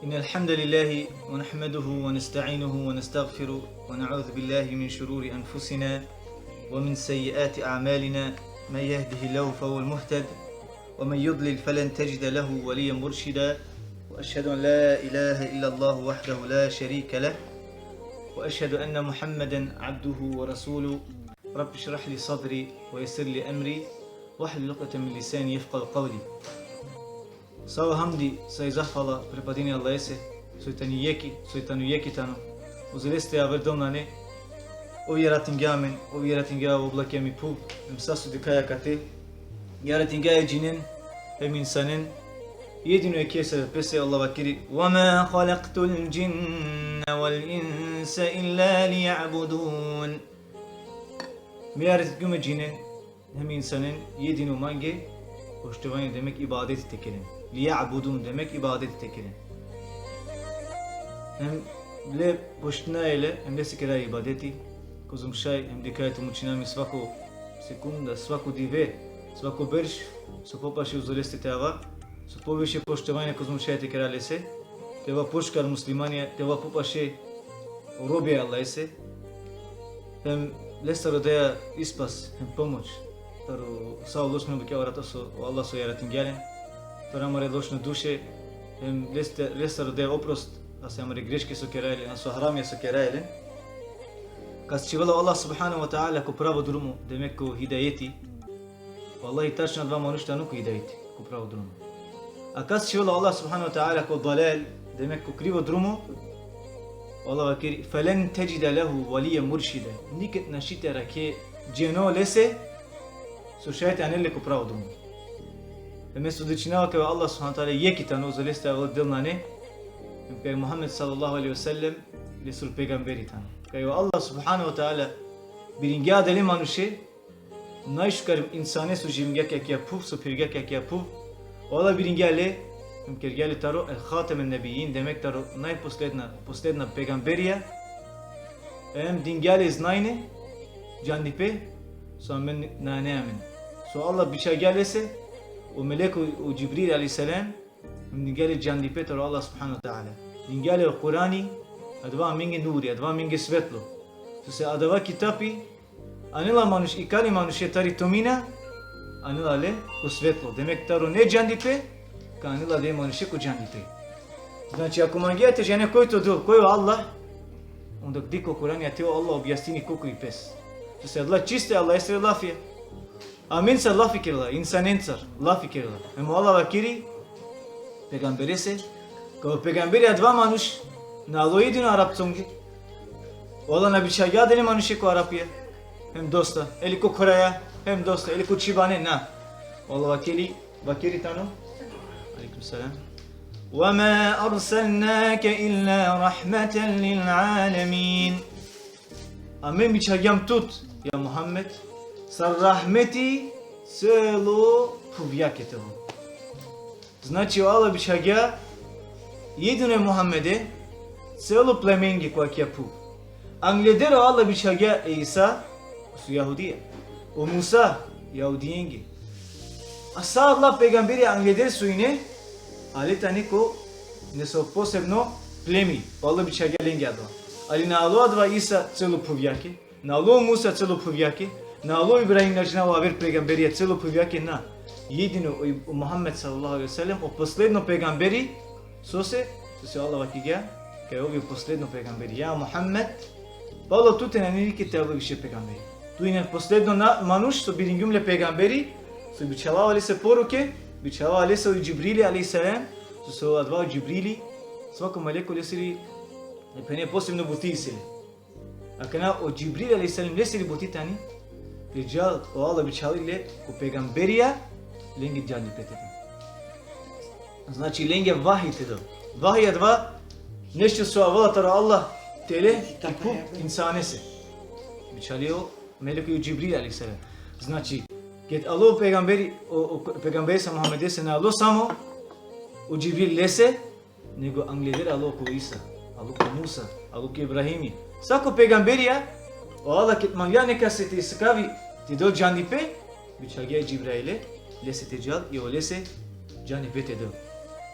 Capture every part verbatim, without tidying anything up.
إن الحمد لله ونحمده ونستعينه ونستغفره ونعوذ بالله من شرور أنفسنا ومن سيئات أعمالنا. من يهده الله فهو المهتد ومن يضلل فلن تجد له وليا مرشدا. وأشهد أن لا إله إلا الله وحده لا شريك له وأشهد أن محمدا عبده ورسوله. رب اشرح لي صدري ويسر لي أمري واحلل عقدة من لساني يفقهوا قولي. Sa o hamdi, sa i zahvala pripadini Allahese, soj tani jekh, soj tano jekh tano. Uzo leste aver del nane, ov jaratingja amen, ov jaratingja o oblakija hem i phuv, hem sa so dikhaja kate, jaratingja e džinen, hem insanen, jedino jekhe sebepese. Allah vakeri: وما خلقت الجن والإنس إلا ليعبدون. Me jaratingjum e džinen, hem insanen, jedino mange poštovanje, demek ibadeti te keren. Li ja'budun, demek ibadeti te keren. Hem le poštinaja le, hem lese keraja ibadeti, kozom šaj, hem dikhaja te mučina amen svako sekunda, svako dive, svako berš, so popaše uzo leste te ava, so poviše poštovanje kozom šaj te kera lese, te ava pošukar muslimanja, te ava popaše robija e Allahese, hem lestar rodeja ispas, hem pomoć, taro sa o lošna bukja vrata so o Allah so jaratingja len, taro amare lošne duše, hem leste, lestar rodeja oprost, ase amare greške so keraja len, aso haramija so keraja len. Kas čhivela o Allah subhanahu ve teala ko pravo drumo, demek ko hidajeti, vallahi tačno adava manuš tano ko hidajeti, ko pravo drumo. A kas čhivela o Allah subhanahu ve teala ko dalal, demek ko krivo drumo, Allah vakeri: فلن تجد له وليا مرشدا. Niked našti te arakhe dženo lese, so šaj te anel le ko pravo drumo. Hem me svedočinava kaj o Allah subhanahu ve teala jekh tano, uzo leste aver del nane, hem kaj Muhammed sallallahu alejhi ve sellem lesoro pejgamberi tano. Kaj o Allah subhanahu ve teala biringja adale manuše, najšukar insane so živingja ki akija phuv, so phirgja ki akija phuv, o Allah biringja le, hem kergja le taro el-Hatemen Nebijjin, demek taro najposledna, posledna pejgamberija, hem dingja le znajne, džandipe, so amen nane amen. So Allah bičhalgja lese o meleko, o Džibril alejhi selam, hem dingja le džandipe taro Allah subhanahu ve teala. Dingja le o Kurani, adava amenge nuri, adava amenge svetlo. Sose adava kitabi anela manuš, ikali manuše tari tomina, anela le ko svetlo. Demek taro nedžandipe, ka anela le manuše ko džandipe. Znači, ako mangea te džane koj to Del, koj o Allah, onda dikh ko Kurani, ate o Allah objasnini koj ko i pes. Sose adala čiste Allahesere lafija. Amencar lafi kerela, insanencar lafi kerela. Hem o Allah vakeri pejgamberese, kaj o pejgamberi adava manuš na alo jedino Arapconge. O Allah na bičhalgja adale manuše ko Arapija, hem dosta, eli ko khoraja, hem dosta, eli ko čhibane, na. O Allah vakeri, vakeri tano. Alejkum selam. وما أرسلناك إلا رحمة للعالمين. Amen bičhalgjam tut, ja Muhammed, sar rahmeti celo phuvjake te ovel. Znači, o Allah bičhalgja jedino e Muhammede celo plemenge ko akija phuv. Angleder o Allah bičhalgja e Isa, so jahudija, o Musa, jahudijenge. A sa adala pejgamberi angleder so ine, ale tane ko neso posebno plemi, o Allah bičhalgja lenge adava. Ali na alo adava Isa celo phuvjake, na alo Musa celo phuvjake, na alo Ibrahim, na džanav, aver pejgamberija celo phuvjake, na. Jedino o, o Muhammed sallallahu alejhi ve sellem, o posledno pejgamberi, sose, sose o Allah vakergja kaj ov i o posledno pejgamberi. Ja Muhammed, palo tute nane nike te avel više pejgamberi. Tu ine posledno na, manuš so biringjum le pejgamberi, so bičhalava lese poruke, bičhalava lese o Džibrili alejhi selam, sose adava o Džibrili, svako meleko lesiri, e, phene posebno buti isi le. Akana o Džibril alejhi selam lesiri buti tani te džal, o Allah bičhali le ko pejgamberija, lenge džandipe te del. Znači, lenge vahi te del. Vahi adava nešto so avela taro Allah te del i phuv insanese. Bičhali o meleko i o Džibril alejhi selam. Znači, ked alo pejgamberi, o, o pejgamberese Muhammedese na alo samo o Džibril lese, nego angleder alo ko Isa, alo ko Musa, alo ko Ibrahimi. Svako pejgamberija, o Allah ked mangja nekase te sikavi te del džandipe, bičhalgja e Džibraile, lese te džal, i olese džandipe te del.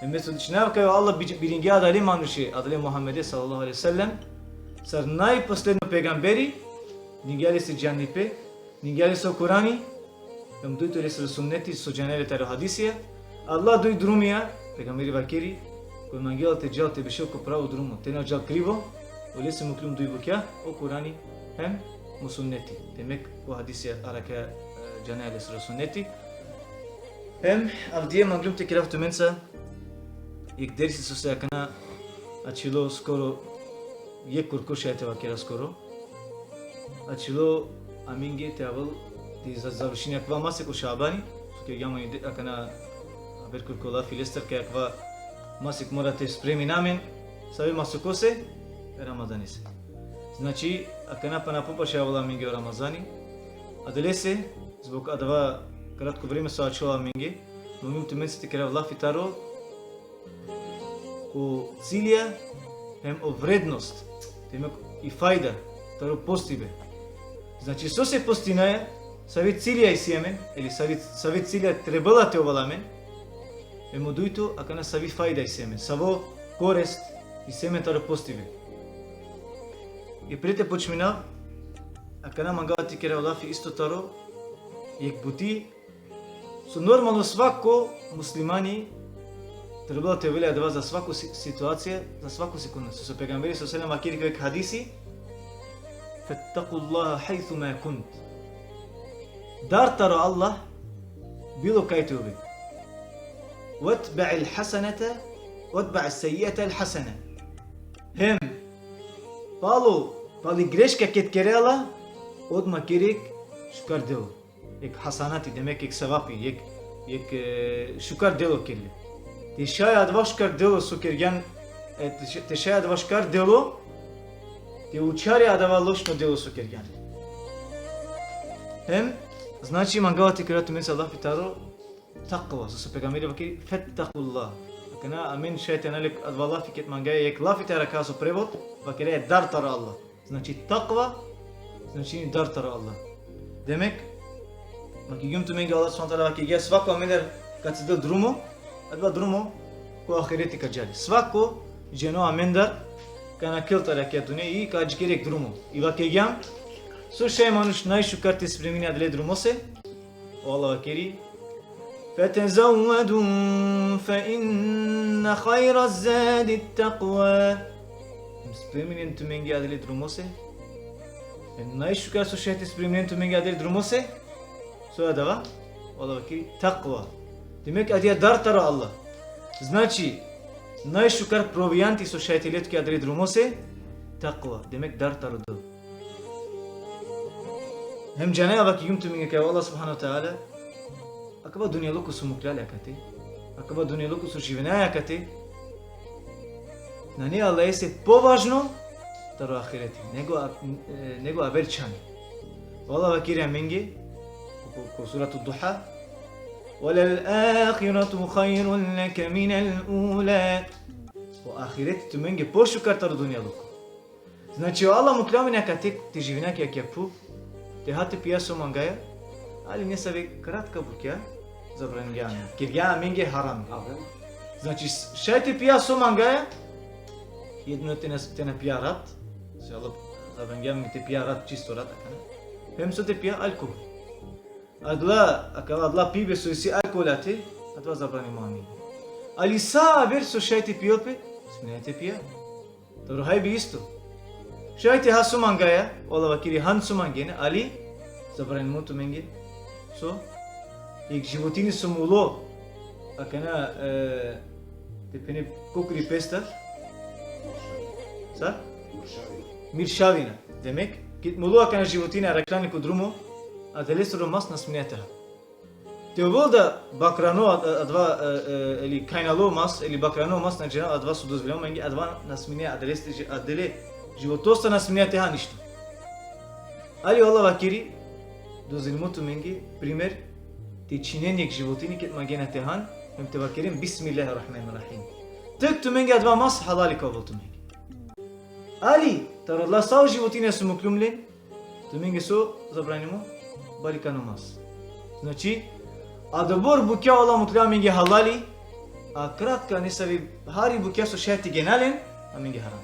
Hem so dičhinava kaj o Allah bi-, biringja adale manuše, adale Muhammede sallallahu alejhi ve sellem, sar najposledno pejgamberi, dingja lese džanipe, dingja lese o Kurani, hem dujto lesoro sunneti, so džanea le taro hadisija, adala duj drumija, pejgamberi vakeri, koj mangela te džal te bešel ko pravo drumo, te na džal krivo, olese muklum duj bukja, o Kurani, hem o sunneti. Demek, ko hadisija arakha, e, džanea lesoro sunneti. Hem avdive manglum te kerav tumenca jekh dersi sose akana ačhilo skoro, jekh kurko šaj te vakera skoro. Ačhilo amenge te avel te za-, završini akava masek o Šabani, so kergjam akana aver kurko lafi lestar kaj akava masek mora te spremina amen, save masokose, Ramadanese. Znači, akana pana popaše avela amenge o Ramazani. Adalese, zbog adava kratko vreme so ačhola amenge, manglum tumenca te kerav lafi taro o cilja, hem o vrednost, demek i fajda taro postibe. Znači, sose postinaja, savi cilja isi amen, ili savi, savi cilja trebela te ovel amen, hem o dujto, akana savi fajda isi amen, savo korist isi amen taro postibe. I pre te počminav, akana mangava te kerav lafi isto taro jekh buti, so normalno svako muslimani trebela te ovel le adava za svako si-, situacija, za svako sekunda. So, so pejgamberi sallallahu alejhi ve sellem vakeri ko jekh hadisi: "Fettakullaha hajthu ma kunt." Dar taro Allah bilo kaj te ove. "Vetbe'il hasenete, vetbe'is sejjiete el hasene." Hem palo, pali greška ked kerela, odma ker jekh šukar delo. Jekh hasanati, demek jekh sevapi, jekh, jekh, e, šukar delo ker le. Te šaj adava šukar delo so kergjan, e, te š-, te šaj adava šukar delo, te učhari adava lošno delo so kergjan. Hem, znači, mangava te kerav tumenca lafi taro takva, so, so pejgamberi vakeri: "Fettakullah." Akana amen šaj te ana le adava lafi ked mangaja jekh lafi te arakha so prevod, vakeraja: "Dar taro Allah." Znači, takva, znači, dar taro Allah. Demek, vakergjum tumenge, Allah subhanehu ve teala vakergja svako amendar ka cidel drumo, adava drumo ko ahireti ka džal le. Svako dženo amendar ka nakhel tari akaja dunja i ka adžiker jekh drumo. I vakergjam, so šaj manuš najšukar te spremini adale drumose, o Allah vakeri: "Fetezevvedu fe inne hajra zadi takva." Spreminen tumenge adale drumose. Hem najšukar so šaj te spreminen tumenge adale drumose, so adava? O Allah vakeri: takva. Demek, adija dar taro Allah. Znači, najšukar provianti so šaj te le tuke adale drumose, takva. Demek, dar taro Del. Hem džanaja, vakergjum tumenge kaj o Allah subhanehu ve teala, akava dunjaluko so mukhlja le akate, akava dunjaluko so živinaja akate, nane Allahese považno taro ahireti, nego a-, e, nego aver čhani. O Allah vakeri amenge, ko, ko, ko suratu Duha: "Velel ahiratu hajrun leke minel ula." O ahireti tumenge pošukar taro dunjaluko. Znači, o Allah mukhlja amen akate te živina ki akaja phuv, te ha te pija so mangaja, ali nesave kratka bukja zabraningja amen. Kergja amenge haram. Amen. Znači, s-, šaj te pija so mangaja, jedino te na, te na pija rat, so Allah zabraningja amen te pija rat, čisto rat, akana. Hem so te pija alkohol. Adala, akala adala pibe so isi alkohol ate, adava zabranimo amen. Ali sa aver so šaj te pijol pe, smine te pija. Taro hajbi isto. Šaj te ha so mangaja, o Allah vakeri han so mangena, ali zabranimo tumenge so? Jekh životinja so mulo akana, e, te phene kokori pestar. Sa? Miršavina. Demek, ked mulo akana životinja, arakhla len ko drumo, adalesoro mas na smine te ha. Te ovel da bakrano, a-, a-, adava, e, e, ili kajnalo mas, ili bakrano mas, na džanav, adava so dozvolimo amenge, adava na smine, adaleste ži-, adale životostar na smine te ha ništo. Ali o Allah vakeri, dozvolimo tumenge, primer, te čhinen jekh životinja ked mangena te han, hem te vakeren: "Bismillahir rahmanir rahim." Tek tumenge adava mas halali ka ovel tumenge. Ali, taro adala sa o životinja so mukhljum len, tumenge so zabranimo? Barikano mas. Znači, adobor bukja o Allah mukhlja amenge halali, A kratka nesavi hari bukja so šaj tegena len, amenge haram.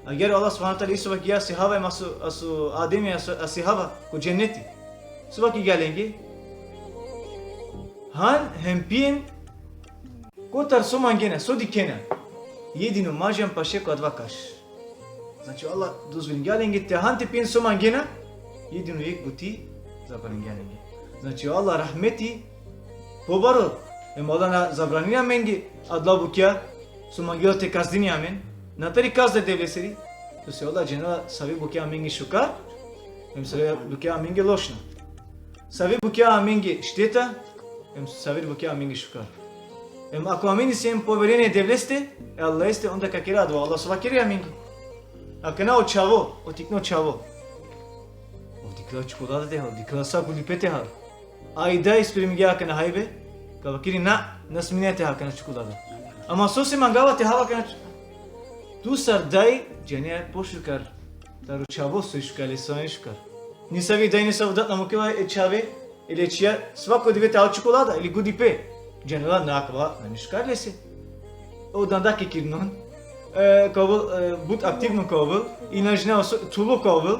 Agjaar o Allah subhanahu ve teala isto vakergja asi Hava em aso, aso Ademi, aso, asi Hava, ko dženeti. So vakergja lenge? Han hem pien kotar so mangena, so dikhena. Jedino mažan paše ko adava kaš. Znači, o Allah dozvolingja lenge te han te pien so mangena, jedino jekh buti zabraningja lenge. Znači, o Allah rahmeti pobaro, em o Allah na zabranini amenge adala bukja, so mangela te kaznini amen, na tari kazna e Devlesiri, sose o Allah džanela save bukja amenge šukar, em save bukja amenge lošna. Save bukja amenge šteta, em save bukja amenge šukar. Em ako amen isi amen poverenje e Devleste, e Allaheste, onda ka kera adava o Allah so vakeri amenge. Akana o čhavo, o tikno čhavo. Ov dikhela čokolada te hal, dikhela sa gulipe te hal. A i daj spremingja akana hajbe, ka vakeri na, na smine te hal akana čokolada. Ama sose mangava te hal akana č-, tu sar daj, džane pošukar taro čhavo so i šukar, le so i šukar. Nesavi daj, nesavo dat na mukela e čhave, ili e čhija, svako dive te hal čokolada, ili gulipe. Džanela na, akava nane šukar lese. O danda ke kirnon, e, ka ovel, e, but aktivno ka ovel, i na džanav so, thulo ka ovel,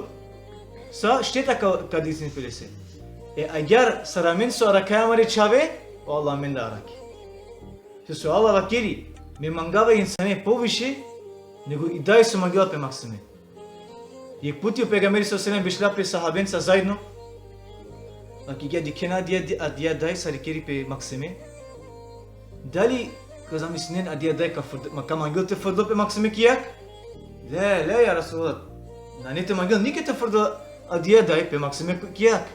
sa šteta ka, ka disini pe lese. E, agjaar sar amen so arakhaja amare čhave, o Allah amen da arakhi. Sose o Allah vakeri, me mangava e insane poviše, nego i daj so mangela pe maksime. Jekh puti o pejgamberi sallallahu alejhi ve sellem bešla pe sahabenca zaedno. Vakergja, dikhena adija, adija daj sar ikeri pe maksime. Dali ka zamislinen adija daj ka frd-, ma ka mangel te frdel pe maksime ki jag? Le, le, ja Resulallah. Nane te mangel niked te frdel adija daj pe maksime ki jag.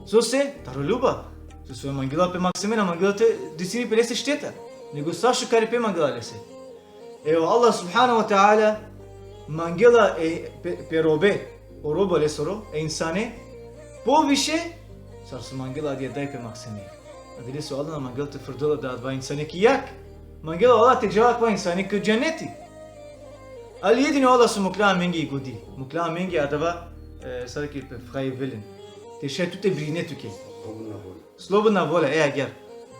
Sose? Taro ljubav. Sose mangela pe maksime, na mangela te disini pe lese šteta. Nego sa šukaripe mangela lese. E o Allah subhanahu ve teala mangela e pe, pe robe, o robo lesoro, e insane, poviše sar so mangela adija daj pe maksime. Adalese o Allah na mangela te frdel adava insane ki jag. Mangela o Allah te džal akava insani ko dženeti. Ali jedino o Allah so mukhlja amenge i godi. Mukhlja amenge adava, e, sar ki pe freiwillig. Te šaj tu te birine tuke. Slobodna volja, e, agjaar.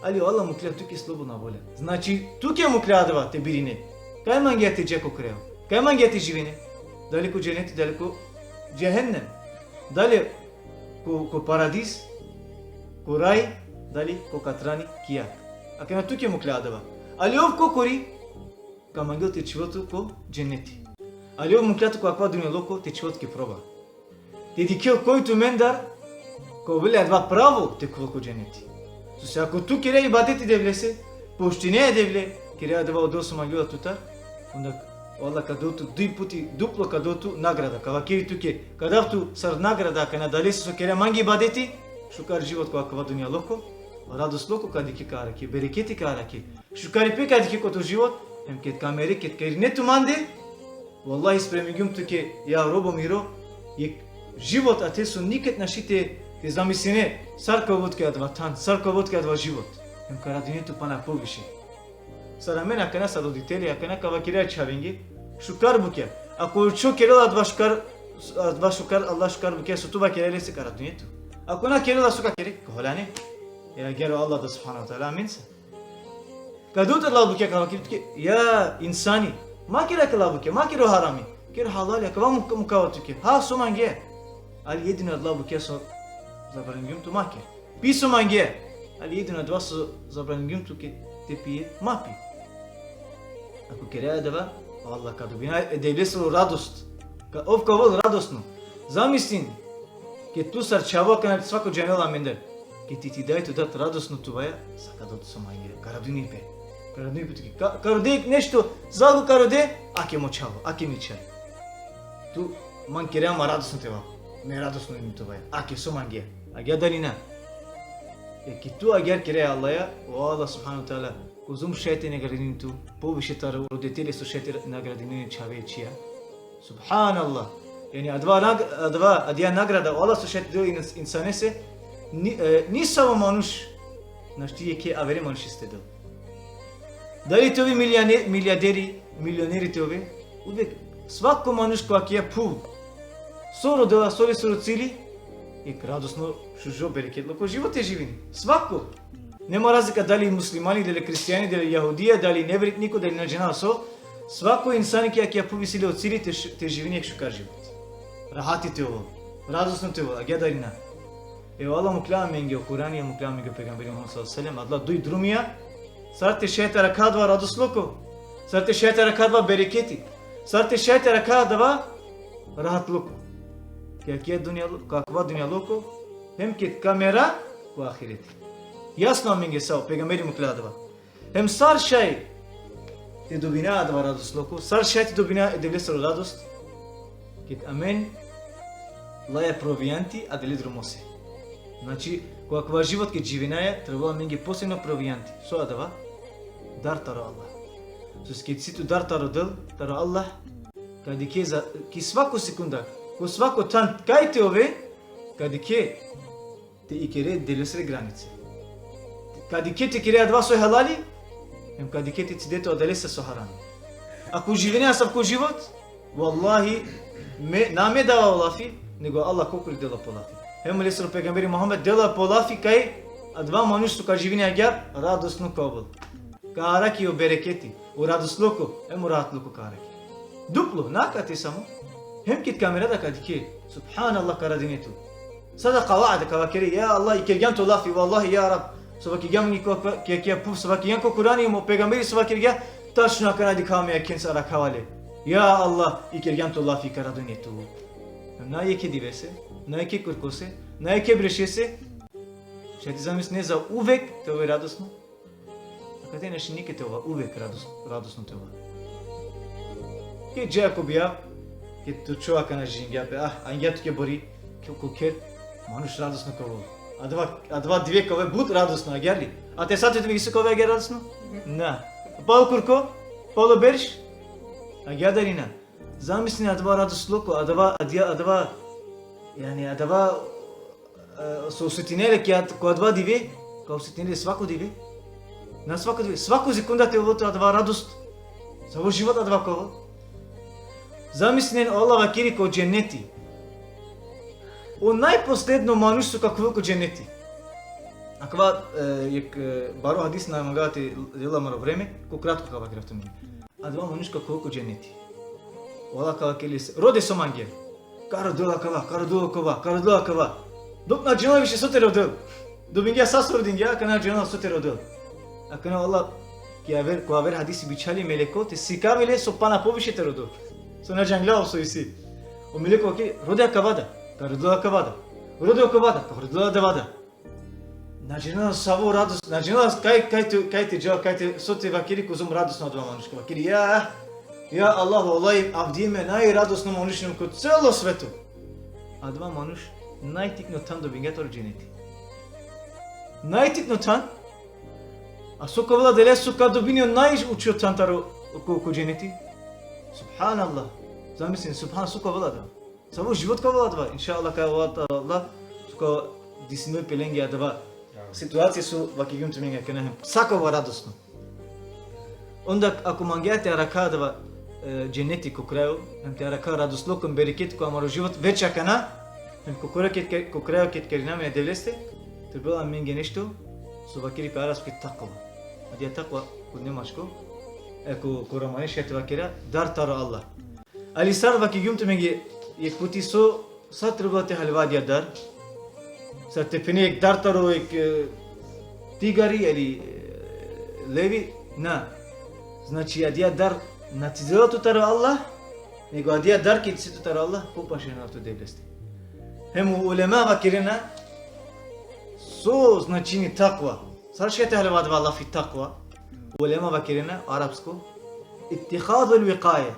Ali o Allah mukhlja tuke slobodna volja. Znači, tuke mukhlja adava te birine. Kaj mangea te dža ko krajo? Kaj mangea te živine? Dali ko dženeti, dali ko džehennem? Dali ko, ko paradis, ko raj, dali ko katrani ki jag? Akana tuke mukhlja adava. Ali ov kokori, ka mangel te čhivel tu ko dženeti. Ali ov mukhlja tu ko akava dunjaluko te čhivel tu ki proba. Te dikhel koj tumendar ka ovel le adava pravo te khuvel ko dženeti. Sose ako tu kerea ibadeti Devlese, poštinea e Devle, kerea adava odova so mangela tutar, onda o Allah ka del tu duj puti, duplo ka del tu nagrada, ka vakeri tuke, ka dav tu sar nagrada akana adalese so kerea mange ibadeti, šukar život ko akava dunjaluko, radosluko ka dikhe ka arakhe, bereketi ka arakhe, šukaripe ka dikhe ko to život, em ked ka mere, ked ka irine tu mande, vallahi spremingjum tuke, ja robo miro, jekh život ate so niked našti te, te zamisline, sar ka ovel tuke adava than, sar ka ovel tuke adava život. Em ka radujne tu pana poviše. Sar amen akana sar roditelja, akana ka vakerea čhavenge, šukar bukja. Ako o čho kerela adava šukar, adava šukar, Allah šukar bukja, so tu vakerea lese, ka radujne tu. Ako na kerela, so ka kere, ka holane. E agjaar o Allah da subhanahu ve teala amenca. Ka del tu adala bukja, ka vakeri tuke, ja insani, ma ker akala bukja, ma ker o harami, ker halali, akava muk-, mukhava tuke. Ha, so mangea. Ali jedino adala bukja so zabraningjum tu, ma ker. Pi so mangea. Ali jedino adava so zabraningjum tuke te pije, ma pi. Ako kerea adava, o Allah ka dobina e Devlesoro radost. Ka, ov ka ovel radosno. Zamislin, ked tu sar čhavo, akana svako džanela amendar. Ked ti, ti daj, to dat radosno tuvaja, sa ka del tu so mangea. Ka radujni pe. Ka radujni pe tuke. Ka, ka rode nešto, zago ka rode, ake mo čhavo, ake mi čhaj. Tu man kerea ma radosno te ovav. Me radosno mi tuvaja. Ake so mangea. Agjaar dali na? E, ked tu agjaar kerea Allaja, o Allah subhanahu ve teala kozom šaj te nagradini tu, poviše taro roditelje so šaj te nagradini čhave čhija. Subhanallah. Jani adava nag-, adava, adija nagrada, o Allah so šaj te del ins-, insanese, ni-, e, nisavo manuš našti jekhe avere manušese te del. Dali te ove milijane-, milijarderi, milioneri te ove, uvek svako manuš ko akija phuv, so rodela, so lesoro cili, jekh radosno, šužo, bereketluko život te živini. Svako. Nema razlika dali muslimani, dali hristijani, dali jahudija, dali neverniko, dali na džanav so. Svako insani ki akija phuv isi le o cili te š-, te živini jek šukar život. Rahati te ovel. Radosno te ovel. Agjaar dali na? E o Allah mukhlja amenge o Kurani, mukhlja amenge o pejgamberi Muhammed sallallahu alejhi ve sellem, adala duj drumija, sar te šaj te arakha adava radosluko, sar te šaj te arakha adava bereketi, sar te šaj te arakha adava rahatluko. Ki akija dunjalu-, ki akava dunjaluko, hem ked ka mera ko ahireti. Jasno amenge sa o pejgamberi mukhlja adava. Hem sar šaj te dobina adava radosluko, sar šaj te dobina e Devlesoro radost, ked amen laja provianti adale drumose. Znači, ko akava život ked živinaja, trebela amenge posebno provianti. So adava? Dar taro Allah. Soske ked isi tu dar taro Del, taro Allah, ka dikhe za, ki svako sekunda, ko svako than kaj te ove, ka dikhe te ikere Devlesere granice. Ka dikhe te ikere adava so halali, hem ka dikhe te cide tu adalese so harami. Ako živine asavko život, vallahi, me, na me dava o lafi, nego Allah kokori dela po lafi. Hem lesoro pejgamberi Muhammed dela po lafi kaj adava manuš so ka živini agjaar, radosno ka ovel. Ka araki o bereketi, o radosluko, hem o rahatluko ka araki. Duplo, na akate samo. Hem ked ka mera da ka dikhe, subhanallah, ka radini tu. Sa da ka vaada, ka vakeri, ja Allah, ikergjan tu lafi, vallahi, ja Rab, so vakergjan amenge ko, ki, ki, ki, so vakergjan ko Kurani, hem o pejgamberi so vakergja, tačno akana dikha me, akana sa arakhava le. Ja Allah, ikergjan tu lafi, ka radini tu. Na jekhe divese, na jekhe kurkose, na jekhe brešese, šaj te zamisline za uvek te ove radosno. Akate našti niked te ova, uvek rados-, radosno te ova. Ked džaja ko bijav, ked to čhavo akana ženingja pe, ah, angja tuke bori, ko, ko kher, manuš radosno ka ovel. Adava, adava dive ka ove but radosno, agjaar li? A te sate tumenge so ka ove agjaar radosno? Na. Palo kurko, palo berš, agjaar dali na? Zamisline adava radosluko, adava, adija, adava, jani, adava, e, so osetine le ki ad-, ko adava dive, ka osetine le svako dive. Na svako dive, svako sekunda te ovel tu adava radost. Savo život adava ka ovel. Zamisline, o Allah vakeri ko dženeti. O najposledno manuš so ka khuvel ko dženeti. Akava, e, jek, e, baro hadis, na mangava te lel amaro vreme, ko kratko ka vakerav tumenge. Adava manuš ka khuvel ko dženeti. O Allah ka vakeri lese, rode so mangea. Ka rodel akava, ka rodel akava, ka rodel akava. Dok na džanela više so te rodel. Dobingja sa so rodingja, akana na džanela so te rodel. Akana o Allah, ki aver, ko aver hadisi bičhali meleko, te sikavi le so pana poviše te rodel. So na džanela so isi. O meleko vakeri, rode akava da, ka rodel akava da. Rode akava da, ka rodel adava da. Na džanela savo radost, na džanela kaj, kaj te, kaj te džal, kaj te, so te vakeri kozom radosno adava manuš ka vakeri. Ja, ja Allah, vallahi, avdive me najradosno manuš injum ko celo sveto. Adava manuš najtikno than dobingja taro dženeti. Najtikno than, a so ka ovel adalese so ka dobini o najučo than taro ko, ko dženeti. Subhanallah. Zamisline, subhan, so ka ovel adava. Savo život ka ovel adava, inšallah, ka ovel adava, so ka disinel pe lenge adava situacija so vakergjum tumenge akana hem. Sa ka ovel radosno. Onda, ako mangea te arakha adava, e, dženeti ko krajo, hem te arakha radosluko hem bereketi ko amaro život, več akana, hem ko krajo ked, ko krajo ked ka irina amen e Devleste, trebela amenge nešto, so vakeri pe arapski takva. Adija takva, ko nemačko, e, ko, ko romani šaj te vakera, dar taro Allah. Ali sar vakergjum tumenge jek puti so, sar trebela te haljova adija dar. Sar te phene jek dar taro jek, e, tigari, ali, e, levi, na. Znači, adija dar na cidela tut taro Allah, nego adija dar ked isi tut taro Allah, popašen tut e Devleste. Hem o ulema vakerena, so značini takva. Sar šaj te haljova adava lafi takva. Ulema vakerena, arapsko, ittihadul vikaje.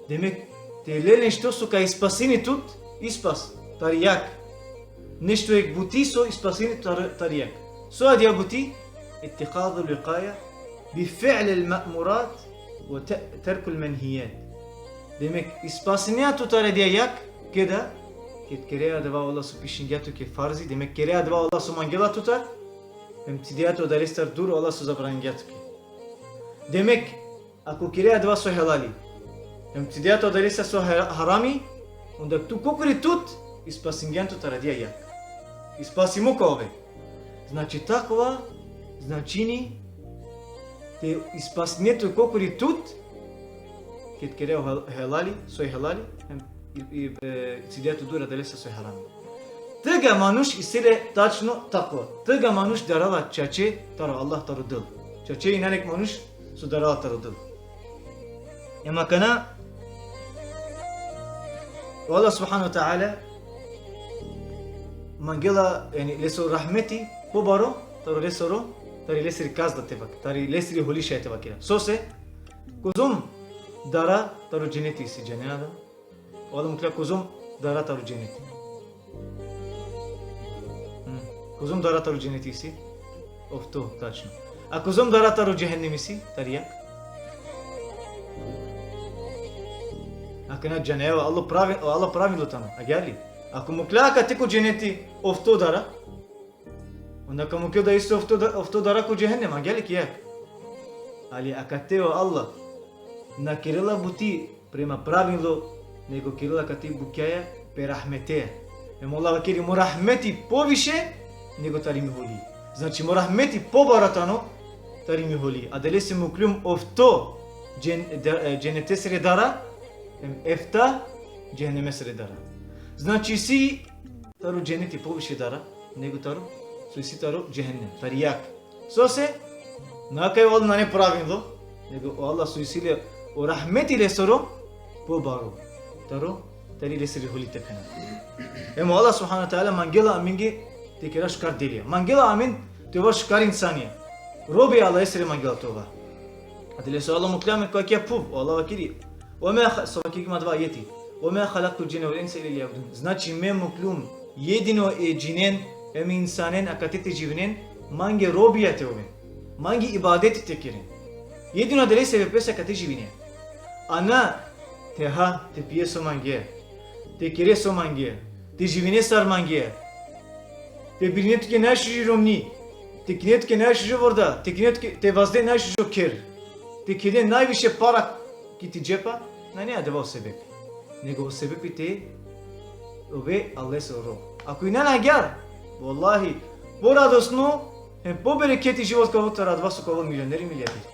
Demek, te lel nešto so ka ispasini tut, ispas, tari jag. Nešto jek buti so ispasini tut tar-, tari jag. So adija buti? Ittihadul vikaje, bi fi'lil ma'murat, ve te-, terkul menhijat. Demek, ispasinea tut tari adija jag, keda? Ked kerea adava o Allah so pišingja tuke farzi, demek, kerea adava o Allah so mangela tutar, hem cidea tu adalestar dur o Allah so zabraningja tuke. Demek, ako kerea adava so halali, hem cidea tu adalestar so ha-, harami, onda tu kokori tut, ispasingjan tut tari adija jag. Ispasimo ka ove. Znači, takva, značini te ispasnine tu kokori tut, ked kere o hel-, helali, soj helali, em, i, i, e, cidea tu dur adalese soj harami. Tega manuš isi le tačno takva. Tega manuš darala čače taro Allah, taro Del. Čače injan jek manuš so darala taro Del. Em akana, o Allah subhanahu wa ta'ala mangela, jani, lesoro rahmeti pobaro taro lesoro, tari lesiri kazna te vak-, tari lesiri holi šaj te vakera. Sose, kozom dara taro dženeti isi, džanena da? O Allah mukla kozom dara taro dženeti. Hmm. Kozom dara taro dženeti isi? Ofto, tačno. A kozom dara taro džehennem isi? Tari jak? Akana džanena, o Allah pravi-, o Allah pravilno tano, agjaar li? Ako mukla akate ko dženeti ofto dara, onda ka mukel da isi ofto da-, ofto dara ko džehennem, agjaar li ki jak? Ali akate o Allah na kerela buti prema pravilno, nego kerela akate bukjaja pe rahmetea. Em o Allah vakeri: mo rahmeti poviše nego tari mi holi. Znači, mo rahmeti pobaro tano tari mi holi. Adalese mukljum ofto džen-, de-, e, dženetesere dara, em efta džehennemesere dara. Znači, isi taro dženeti poviše dara nego taro, so isi taro džehennem, tari jak. Sose, na kaj o Allah nane pravilno, nego o Allah so isi le o rahmeti lesoro pobaro taro, tari lesiri holi, te phena. Em o Allah subhanahu wa ta'ala mangela amenge te kera šukar delija. Mangela amen te ova šukar insanja. Robi Allahesere mangela te ova. Adalese o Allah mukla amen ko akija phuv, o Allah vakeri: ve ma ha-, so vakeri ki adava ajeti: ve ma halaktul džinne vel inse illa liya'budun. Znači, me mukljum jedino e džinen em e insanen akate te živinen, mange robija te oven. Mange ibadeti te keren. Jedino adalese me pes akate živinen. A na te ha, te pije so mangea, te kere so mangea, te živine sar mangea, te birine tuke najšuži romni, te kine tuke najšužo vorda, te kine tuke, te vazde najšužo kher, te kine najviše para ki ti džepa, nane adava o sebepi. Nego o sebepi te ove Allahesoro rob. Ako injan agjaar, vallahi, poradosno em pobereketi život ka ovel taro adava so ka ovel milioneri, milijarderi.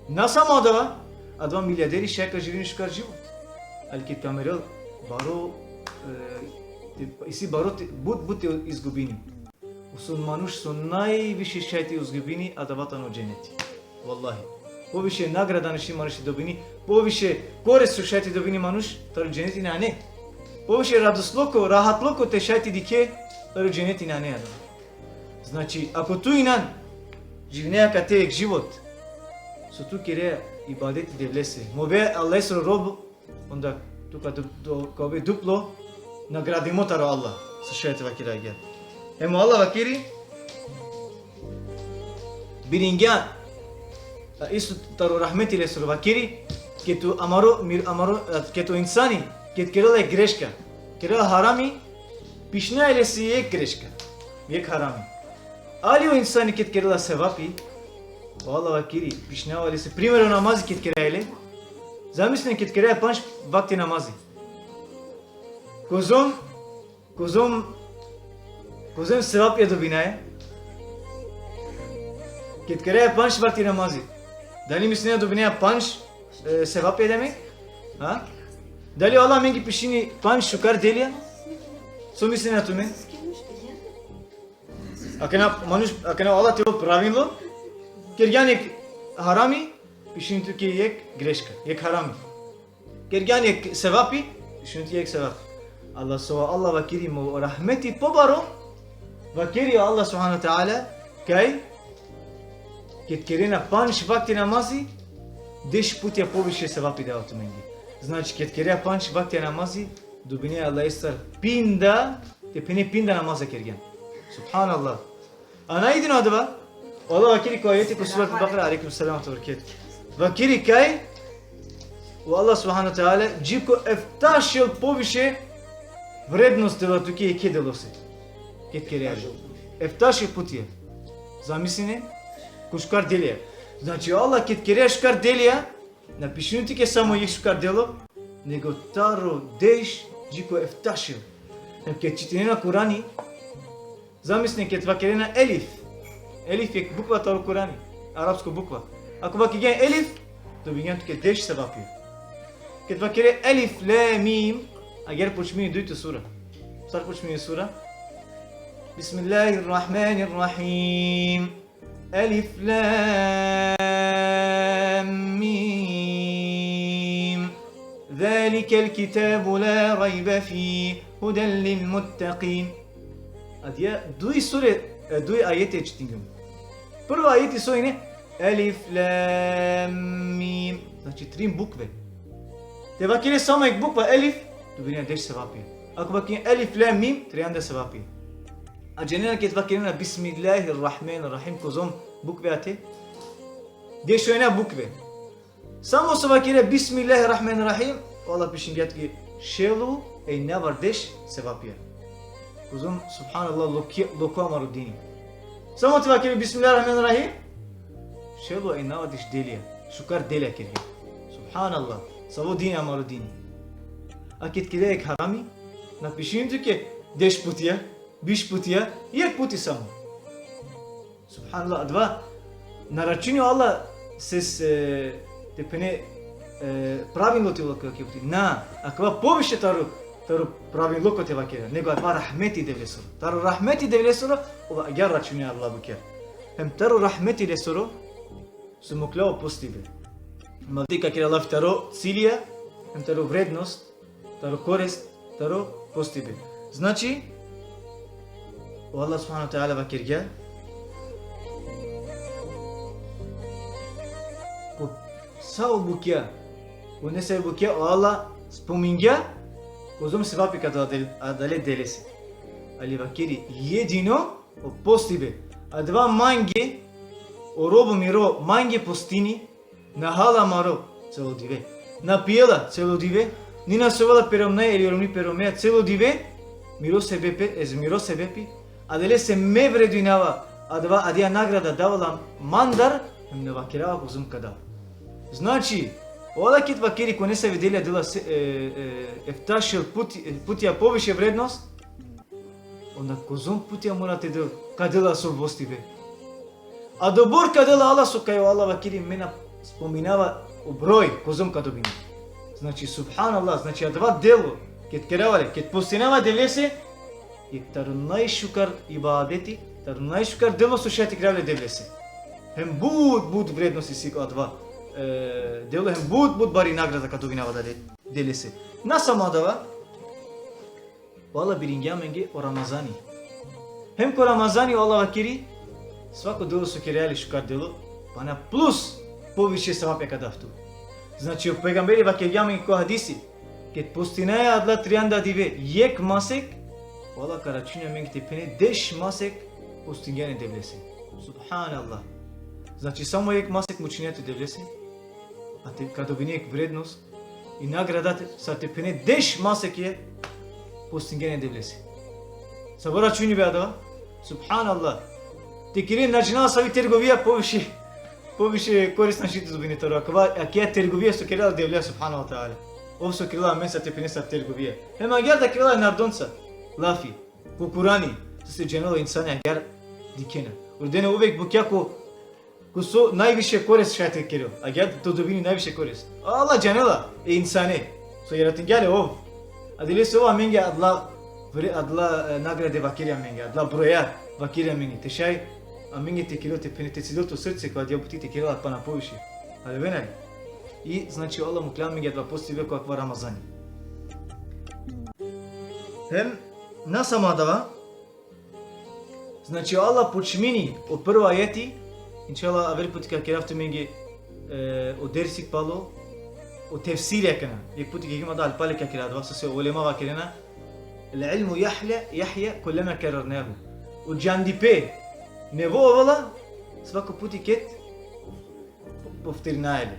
Na samo adava, adava milijarderi šaj ka živini šukar život. Ali ked ka merel, baro, e, te, isi baro te, but, but te izgubini. Osim manuš so najviše šaj te izgubini, adava tano dženeti. Vallahi. Poviše nagrada našti manuš te dobini, poviše korist so šaj te dobini manuš, taro dženeti nane. Poviše radostloko, rahattloko te šaj te dikhe, taro dženeti nane adava. Znači, ako tu injan živine akate jek život so tu kere ibadeti Devlese, mo ove Allahesoro rob, onda tu ka du-, do-, ka ove duplo nagradimo taro Allah, so šaj te vakera agjaar. Em o Allah vakeri, biringja, a, isto taro rahmeti lesoro vakeri, ked o amaro, mir-, amaro, a, ked o insani, ked kerela greška, kerela harami, pišinea lese jek greška, jek harami. Ali o insani ked kerela sevapi, o Allah vakeri, pišinea lese, primer o namazi ked keraja le, zamislinen ked keraja pandž vakti namazi. Kozom, kozom, kozom sevapija dobinaja ked keraja pandž vakti namazi. Dali mislinea dobinaja pandž, e, sevapija da me? Ha? Dali o Allah amenge pišini pandž šukar delija? So mislinea tumen? Akana manuš, akana o Allah te ovel pravilno, kergjan jek harami, pišini tuke jek greška, jek harami. Kergjan jek sevapi, pišini tuke jek sevapi. Allah so, Allah vakeri mo rahmeti pobaro, vakeri Allah subhanahu wa ta'ala, kaj ked kerena pandž vakti namazi, deš putja poviše sevapi dava tumenge. Znači, ked keraja pandž vakti namazi, dobinea Allahestar pinda, te phene pinda namaza kergjan. Subhanallah. A na jedino adava, o Allah vakeri ko ajeti ko surat Al-Bakara, alejkum selam ve berekatuh. Vakeri kaj o Allah subhanahu wa ta'ala dži ko eftašel poviše vrednost dela tuke jekhe delose. Ked kere. Eftašel putja. Zamislinen, ko šukar delija. Znači, o Allah ked kere šukar delija, na pišini tuke samo jek šukar delo, nego taro deš dži ko eftašel. Em ked čitinena Kurani, zamislinen ked vakerena elif. Elif jekh bukva taro Kurani, arapsko bukva. Ako vakirgjan elif, dobingjan tuke deš sevapija. Ked vakere elif, lam, mim, agjaar počmini dujto sura. Sar počmini sura? Bismillahirrahmanirrahim. Elif, lam, mim. Zalikel kitabu la rajbe fih, huden lil muttaqin. Adija duj sure, e, duj ajeti čitingjum. Prvo ajeti so ine, elif, lam, mim. Znači, trin bukve. Te vakere samo jekh bukva elif, dobingjan deš sevapija. Ako vakere elif, lam, mim, trianda sevapija. A džanena ked vakerena bismillahirrahmanirrahim, kozom bukve ate? Dešujna bukve. Samo so vakere bismillahirrahmanirrahim, o Allah pišingja tuke šelu e inavar deš sevapija. Kozom, subhanallah, loki-, loko amaro dini. Samo te vakere bismillahirrahmanirrahim, šelu e inavar deš delija, šukar delija kergja. Subhanallah, savo dini amaro dini. A ked kere jekh harami, na pišini tuke deš putija, biš putija, jekh puti samo. Subhanallah, adava na računi o Allah se, se, te phene, e, pravilno te vakere puti. Na, akava poviše taro, taro pravilno kote vakera, nego adava rahmeti Devlesoro. Taro rahmeti Devlesoro, ova agjaar računi adala bukja. Hem taro rahmeti lesoro, so mukhlja o postibe. Hem avdive ka kera lafi taro cilija, hem taro vrednost, taro korist, taro postibe. Znači, o Allah subhanahu wa ta'ala vakergja, ko sa o bukja, ko nesave bukja, o Allah spomingja, kozom sevapi ka da del-, adale delese. Ali vakeri, jedino o postibe. Adava mange, o robo miro, mange postini, na hala maro celo dive. Na pijela celo dive, ni na sovela pe romneja ili romni pe romeja celo dive, miro sebepe, ez miro sebepi, adalese me vredinava, adava, adija nagrada dava la mandar, hem na vakerava kozom ka dav. Znači, o Allah ked vakeri ko nesave delija dela se, e, e, efta šel puti-, e, putija poviše vrednost, onda kozom putija mora te del, ka del la so postibe. Adobor ka del la Allah so kaj o Allah vakeri me na spominava o broj, kozom ka dobini. Znači, subhanallah, znači, adava delo, ked kerava le, ked postinava Devlese, jekh taro najšukar ibadeti, taro najšukar delo so šaj te kerava le Devlese. Hem but, but vrednost isi ko adava, e, delo, hem but, but bari nagrada ka dobinava adale Devlese. Na samo adava, o Allah biringja amenge o Ramazani. Hem ko Ramazani o Allah vakeri, svako delo so keraja le šukar delo, pana plus poviše sevapja ka dav tu. Znači, o pejgamberi vakergja amenge ko hadisi, ked postinaja adala trianda dive jekh masek, o Allah ka računi amenge te phene deš masek postingjan e Devlese. Subhanallah. Znači, samo jekh masek mučinea tu e Devlese, a te ka dobine jekh vrednost i nagrada te, sar te phene deš masekija postingjan e Devlese. Savo računi be adava? Subhanallah. Te kere na džanela savi trgovija poviše, poviše korist našti te dobine taro akava, akija trgovija so kerela Devlea subhanahu wa ta'ala. Ov so kerela amen sar te phene sar trgovija. Hem agjaar da kerela narodonca lafi, ko Kurani, sose džanela o insani agjaar dikhena. Rodena uvek bukja ko, ko so najviše korist šaj te kerel. Agjaar te dobini najviše korist. Allah džanela e insane. So jaratingja le ov. Adalese ov amenge adala vre-, adala, e, nagrade vakeri amenge, adala broja vakeri amenge. Te šaj amenge te kerel, te phene, te cidel to srce ko adija buti te kerela pana poviše. Ali venaj. I, znači, Allah mukhlja amenge adava postibe ko akava Ramazani. Hem, na samo adava, znači, o Allah počmini o prvo ajeti, inšallah, aver puti ka kerav tumenge, e, o dersi palo, o tefsiri akana. Jekh puti ka kerav, da, ali pale ka kerav adava, sose ulema vakerena, el ilmu jahja, jahja, kullama kerrarnahu. O džandipe nevo ovela, svako puti ked povtorinaja le.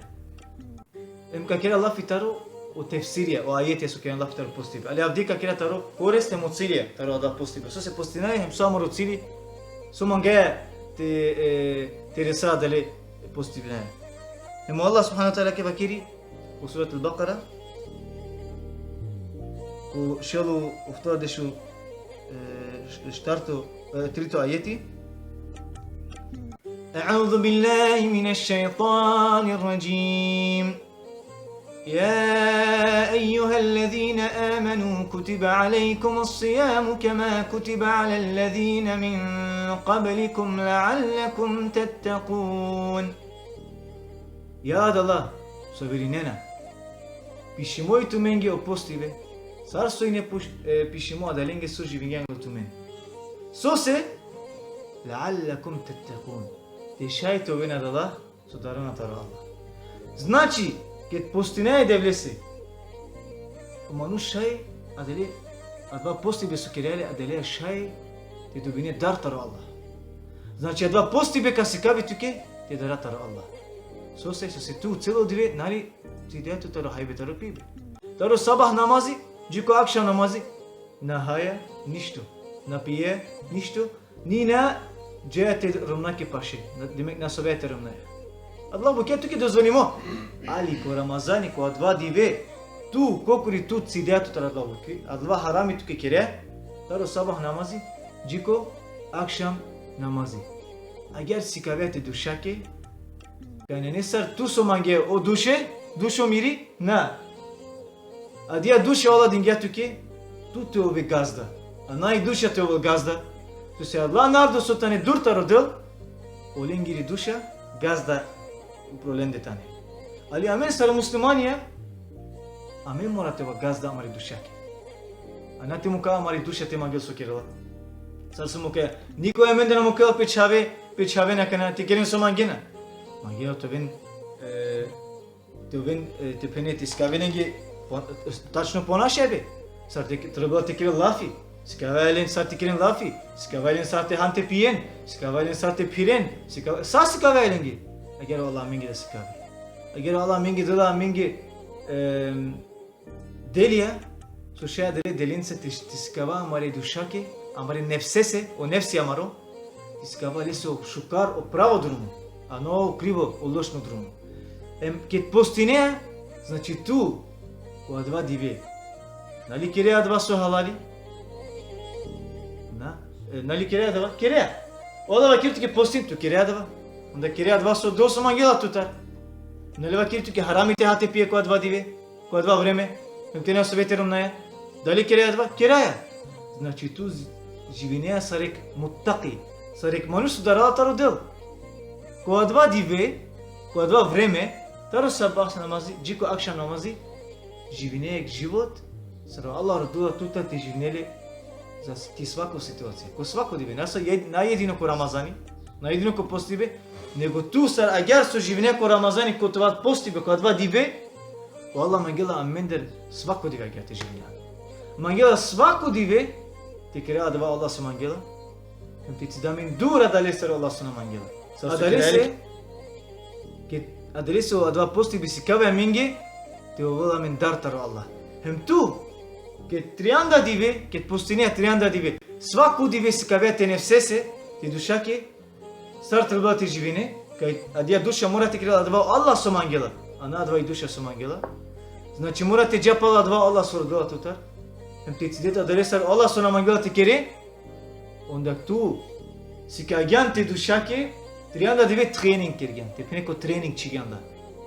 Em ka kera lafi taro o tefsirija, o ajetija so kera lafi taro postibe. Ali avdive ka kera taro korist hem o cilija taro adava postibe. Sose postinaja hem so amaro cili, so mangaja te, e, te resa adale postibinaja. Hem o Allah subhanahu wa ta'ala ka vakeri, ko Surat al-Bakara, ko šel u oftovardeš u, e, š-, štarto, e, trito ajeti. أعوذ بالله من الشيطان الرجيم. يا أيها الذين آمنوا كتب عليكم الصيام كما كتب على الذين من قبلكم لعلكم تتقون. Ja adala so verinena, pišimo i tumenge o postibe, sar so ine puš-, e, pišimo adalenge so živingjan ko tumen. Sose, لعلكم تتقون. Te šaj te oven adala so darana taro Allah. Znači, ked postinaja e Devlese, o manuš šaj, adale, adava postibe so kerea le, adale šaj te dobine dar taro Allah. Znači, adava postibe ka sikavi tuke te dara taro Allah. Sose, sose tu celo dive, nali, cidea tu taro hajbe, taro pibe. Taro sabah namazi, dži ko akšam namazi, na haja, ništo. Na pije, ništo. Ni na džaja te romnake paše, na, demek na sovea te romnaja. Adala bukja tuke dozvolimo. Ali ko Ramazani, ko adava dive, tu, kokori tu cidea tu taro adala bukja, adava harami tuke kerea, taro sabah namazi, dži ko akšam namazi. Agjaar sikavea te dušake, kaj nane sar tu so mangea, o duše, dušo miri, na. Adija duša o Allah dingja tuke, tu te ove gazda. A na i duša te ovel gazda. Sose adala narodo so tane dur taro Del, olengiri duša gazda upro lende tane. Ali amen sar muslimanja, amen mora te ova gazda amari dušake. A na te muka amari duša te mangel so kerela. Sar so muka, nikoj amende na mukela pe čhave, pe čhave na kana te keren so mangena. Mangena te oven, e, te oven, e, te phene, te sikave lenge po-, tačno ponašajbe. Sar te, trebela te keren lafi. Sikavaja len sar te keren lafi. Sikavaja len sar te han te pijen. Sikavaja len sar te phiren. Sika-, sa sikavaja lenge. Agjaar o Allah amenge da sikavi. Agjaar o Allah amenge dela amenge, em, delija, so šaj adale delenca te, te sikava amare dušake, amare nefsese, o nefsi amaro, te sikava lese o šukar, o pravo drumo, a na o krivo, o lošno drumo. Em, ked postinea, znači tu, ko adava dive, nali kerea adava so halali? Na, e, nali kerea adava? Kerea. O Allah vakeri tuke postin, tu kerea adava. Onda kerea adava so Del so mangela tutar. Nali vakeri tuke harami te ha te pije ko adava dive, ko adava vreme, em te na sove te romnaja. Dali kerea adava? Keraja. Znači tu zi-, živinea sar jekh muttaki, sar jekh manuš so darala taro Del. Ko adava dive, ko adava vreme, taro sabah namazi, dži ko akšam namazi, živinea jekh život sar o Allah rodela tutar te živine le za s-, ki svako situacija. Ko svako dive, na sa jed-, na jedino ko Ramazani, na jedino ko postibe, nego tu sar agjaar so živinea ko Ramazani, ko adava postibe, ko adava dive, o Allah mangela amender svako dive agjaar te živina. Mangela svako dive te kera adava o Allah so mangela, em te cida amen dur adalese o Allah so na mangela. Sar so adalese, kera le- ked adalese o adava postibe sikavea amenge te ovel amen dar taro Allah. Hem tu, ked trianda dive, ked postinea trianda dive, svako dive sikavea te nefsese, te dušake, sar trebela te živine, kaj adija duša mora te kerel adava o Allah so mangela, a na adava i duša so mangela. Znači mora te dža palo adava o Allah so rodela tutar. Hem te cide tu adalese o Allah so na mangela te kere, onda tu sikagjan te dušake, trianda dive trening kergjan, te phene ko trening čhigjan da.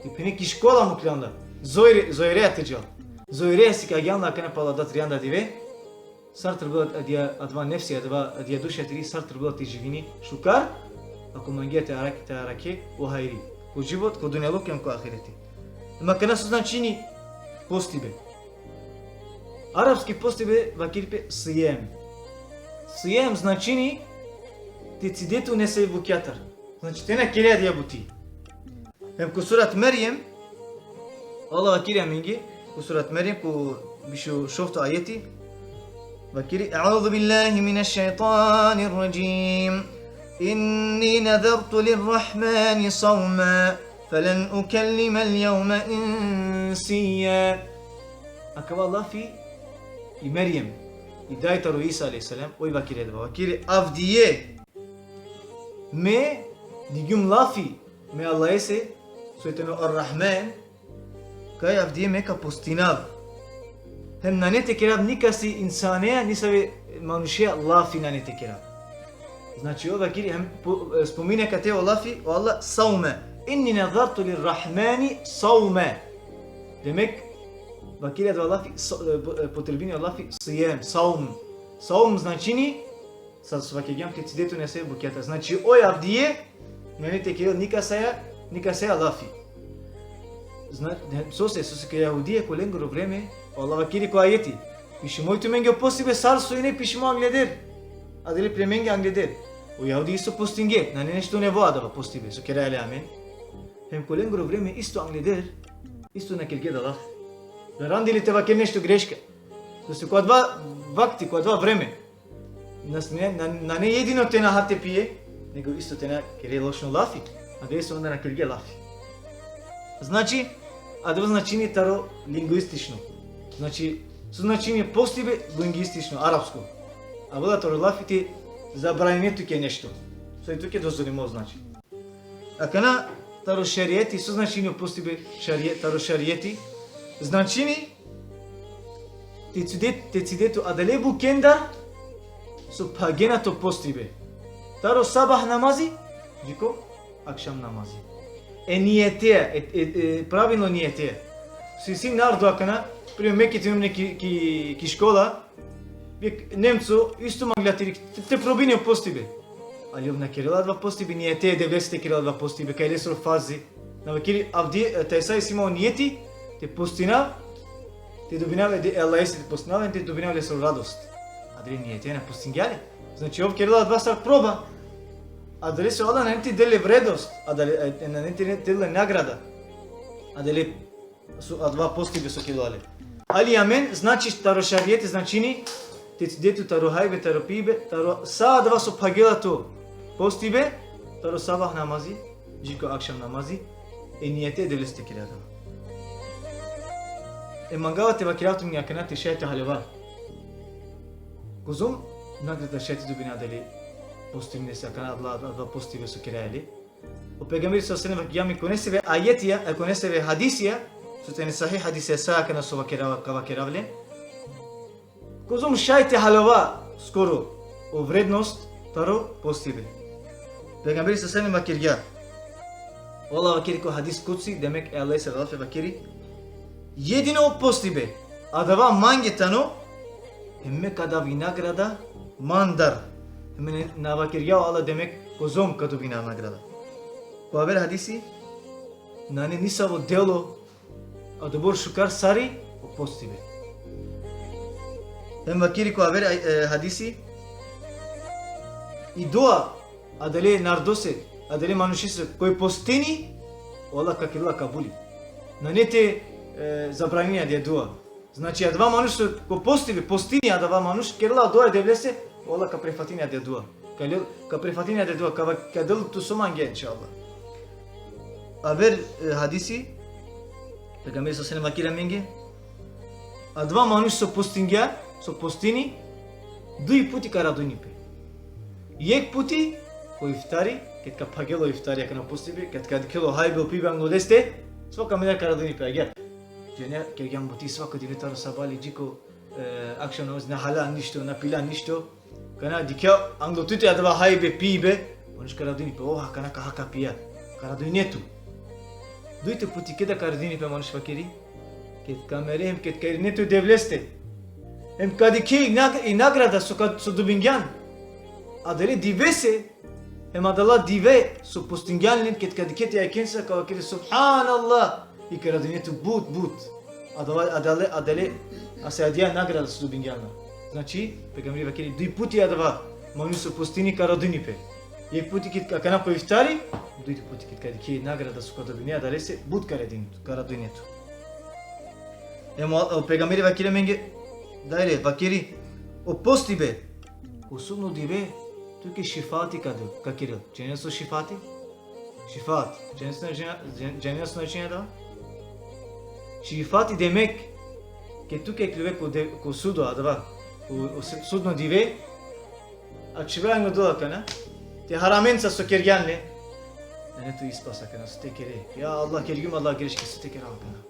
Te phene ki škola mukljan da. Zojre, zojrea te džal. Zojrea sikagjan da akana pala da trianda dive. Sar trebela adija, adava nefsi, adava, adija duša tiri, sar trebela te živini šukar, ako mangea te arake, te arake o hajri. Ko život, ko dunjaluki, ko ahireti. Ama akana so značini postibe. Arapski postibe vakeri pe sijem. Sijem značini te cide tu nesave bukjatar. Znači, te na kere adija buti. Hem ko surat Merjem, Allah vakeri amenge, ko surat Merjem, ko biš u šovto ajeti, vakeri: أعوذ بالله من الشيطان الرجيم. إني نذرت للرحمن صوما فلن أكلم اليوم إنسيا. Akava lafi i Merjem, i daj taro Isa alejhi selam, oj vakeri adava, vakeri: Avdive me digjum lafi me Allahese, soj tano Ar-Rahman, kaj avdive me ka postinav. Hem nane te kerav nikasi insanea, nisave manušea lafi nane te kerav. Znači, ov vakiri, hem po-, e, spomini kate o lafi, o Allah, savme. Inni nazartu lirrahmani savme. Demek, vakiri adava lafi, sa-, e, po-, e, potrebini o lafi, sijem, savm. Savm značini, sa so vakergjam, te cide tut nesave bukjata. Znači, oj avdive, nane te kerel nikasaja, nikasaja lafi. Zna, ne, sose, sose ko jahudije, ko lengoro vreme, o Allah vakiri ko ajeti. Pišimo i tumenge o postibe sar so ine pišimo angleder. Adale pre menge angleder. O jahudi isto postinge, nane nešto nevo adava postibe, so keraja le amen. Hem ko lengoro vreme isto angleder, isto na kerge da lafi. Garandi li te vaker nešto greška. Sose ko adava vakti, ko adava vreme. Nas ne, na, nane jedino te na ha te pije, nego isto te na kere lošno lafi. Adalese onda na kerge lafi. Znači, adava značini taro lingvistično. Znači, so značini postibe lingvistično, arapsko. Avela taro lafi te zabranini tuke nešto. So i tuke dozvolimo, znači. Akana taro šerijeti, so značini o postibe šarije-, taro šerijeti? Značini te cide-, te cide tut adale bukendar so phagena to postibe. Taro sabah namazi, dži ko akšam namazi. E nijeteja, e, e, e, pravilno nijeteja. So isi narodo akana, primer, me ked inum ki, ki, ki škola, jekh Nemco, isto mangla te, te, te probini o postibe. Ali ov na kerela adava postibe, nijeti e Devlese te kerela adava postibe, kaj lesoro farzi. Na vakiri avdive, e, tajsa isi ma o nijeti, te postina, te dobinav e De-, e Allahese te postina, te dobinav lesoro radost. Adale nijeti na postingja le. Znači, ov kerela adava sar proba. Adalese o Allah nane te del le vrednost, adale, e, nane te del le nagrada. Adale so adava postibe so kerela le. Ali amen, znači, taro šarijeti značini, te cide tut taro hajbe, taro pibe, taro sa adava so phagela to postibe, taro sabah namazi, dži ko akšam namazi, e nijeti e Devlese te kere adava. E mangava te vakerav tumenge akana te šaj te haljova. Kozom nagrada šaj te dobine adale postinese akana adala, adala postibe so keraja le. O pejgamberi sallallahu alejhi ve sellem vakeri ko nesave ajetija, e, ko nesave hadisija, so tane sahih hadisija sa akana so vakerav, ka vakerav le. Kozom šaj te haljova skoro o vrednost taro postibe. Pejgamberi sallallahu alejhi ve sellem vakergja. O Allah vakeri ko hadis kudsi, demek e Allahese lafi vakeri. Jedino postibe, adava mange tano, hem me ka dav i nagrada mandar. Hem na, na vakergja o Allah demek kozom ka dobina nagrada. Ko aver hadisi, nane nisavo delo adobor šukar sari o postibe. Hem vakeri ko aver, e, hadisi, i dua adale narodose, adale manušese, koj postini, o Allah ka kerela kabuli. Nane te, e, zabranini adaja dua. Znači, adava manuš so ko postibe, postini adava manuš, kerela dua e Devlese, o Allah ka prefatini adaja dua. Ka le-, ka prefatini adaja dua, ka va-, ka del tut so mange, inšallah. Aver, e, hadisi, pejgamberi sallallahu alejhi ve sellem vakeri amenge, adava manuš so postingja, so postini, duj puti ka radujni pe. Jekh puti, ko iftari, ked ka phagel o iftari akana postibe, ked ka dikhel o hajbe, o pibe anglo leste, svako amendar ka radujni pe, agjaar. Džene, kergjam buti svako dive taro sabali dži ko, e, akšam namaz, na hala ništo, na pila ništo. Kana dikhja anglo tute adava hajbe, pibe, manuš ka radujni pe, oha, kana ka ha, ka pija. Ka radujne tut. Dujto puti keda ka radujni pe manuš vakeri, ked ka mere hem ked ka irine tut e Devleste. Hem ka dikhe i nag-, i nagrada so ka, so dobingjan. Adale divese, hem adala dive so postingjan len, ked ka dikhe te jakhenca, ka vakeri subhanallah, i ka radujne tut but, but. Adava, adale, adale, ase adaja nagrada so dobingjan. Znači, pejgamberi vakeri duj puti adava manuš so postini ka radujni pe. Jekh puti ked ka, akana ko iftari, dujto puti ked ka dikhe nagrada so ka dobine adalese, but ka radujne tut, ka radujne tut. Hem o, o pejgamberi vakeri amenge, dajre, vakeri, o postibe, ko sudno dive, tuke šefati ka del, ka kerel. Džanea so šefati? Šefat. Džanea so značini, džan-, džanea so značini adava? Šefati demek, ked tuke ka uve ko de-, ko sudo, adava, ko, o se-, sudno dive, ačhive anglo dola akana, te haramenca so kergjan le, nane tut ispas akana, so te kere. Ja Allah, kergjum adala greške, so te kerav akana.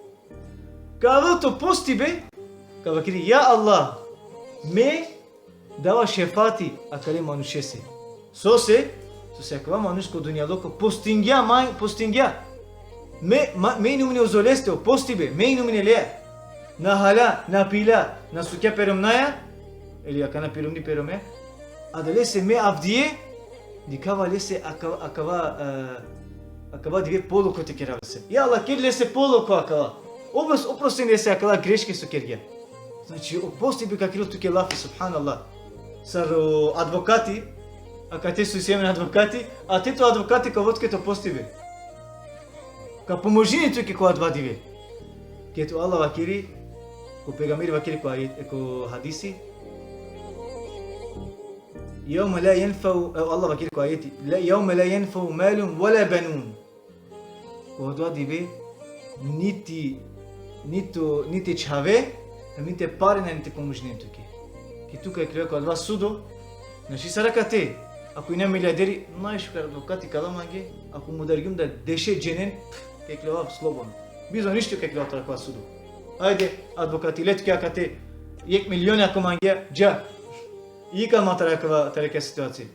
Ka avel to postibe, ka vakeri, ja Allah, me dava šefati akale manušese. Sose, sose akava manuš ko dunjaluko postingja, ma, postingja. Me, ma, me inumine uzoleste o postibe, me inumine leja. Na halja, na pilja, na sukja pe romnjaja, ili akana pe romni pe rome. Adalese me avdive, dikhava lese akava, akava, e, akava dive poloko te kerav lese. Ja Allah, ker lese poloko akava. Opros-, oprostin lese akala greške so kergja. Znači, o postibe ka kerel tuke lafi, subhanallah. Sar o advokati, akate so isi amen advokati, a te to advokati ka ovel tuke to postibe. Ka pomožini tuke ko adava dive. Ked o Allah vakeri, ko pejgamberi vakeri ko ajet, e, ko hadisi. Jevme la jenfeu, e, Allah vakeri ko ajeti, la, jevme la jenfeu malun ve la benun. Ko adava dive, niti, niti, niti čhave, niti pare, niti pomožinen tuke. Ked tu ka iklove ko adava sudo, našti sar akate, ako ine milijarderi, najšukar advokati ka la mange, ako mudargjum da deše dženen, ka iklovav slobodno. Bizo ništo ka iklovav taro akava sudo. Ajde, advokati, le tuke akate, jekh milioni ako mangea, dža. Ikal man taro akava, taro akava situacija.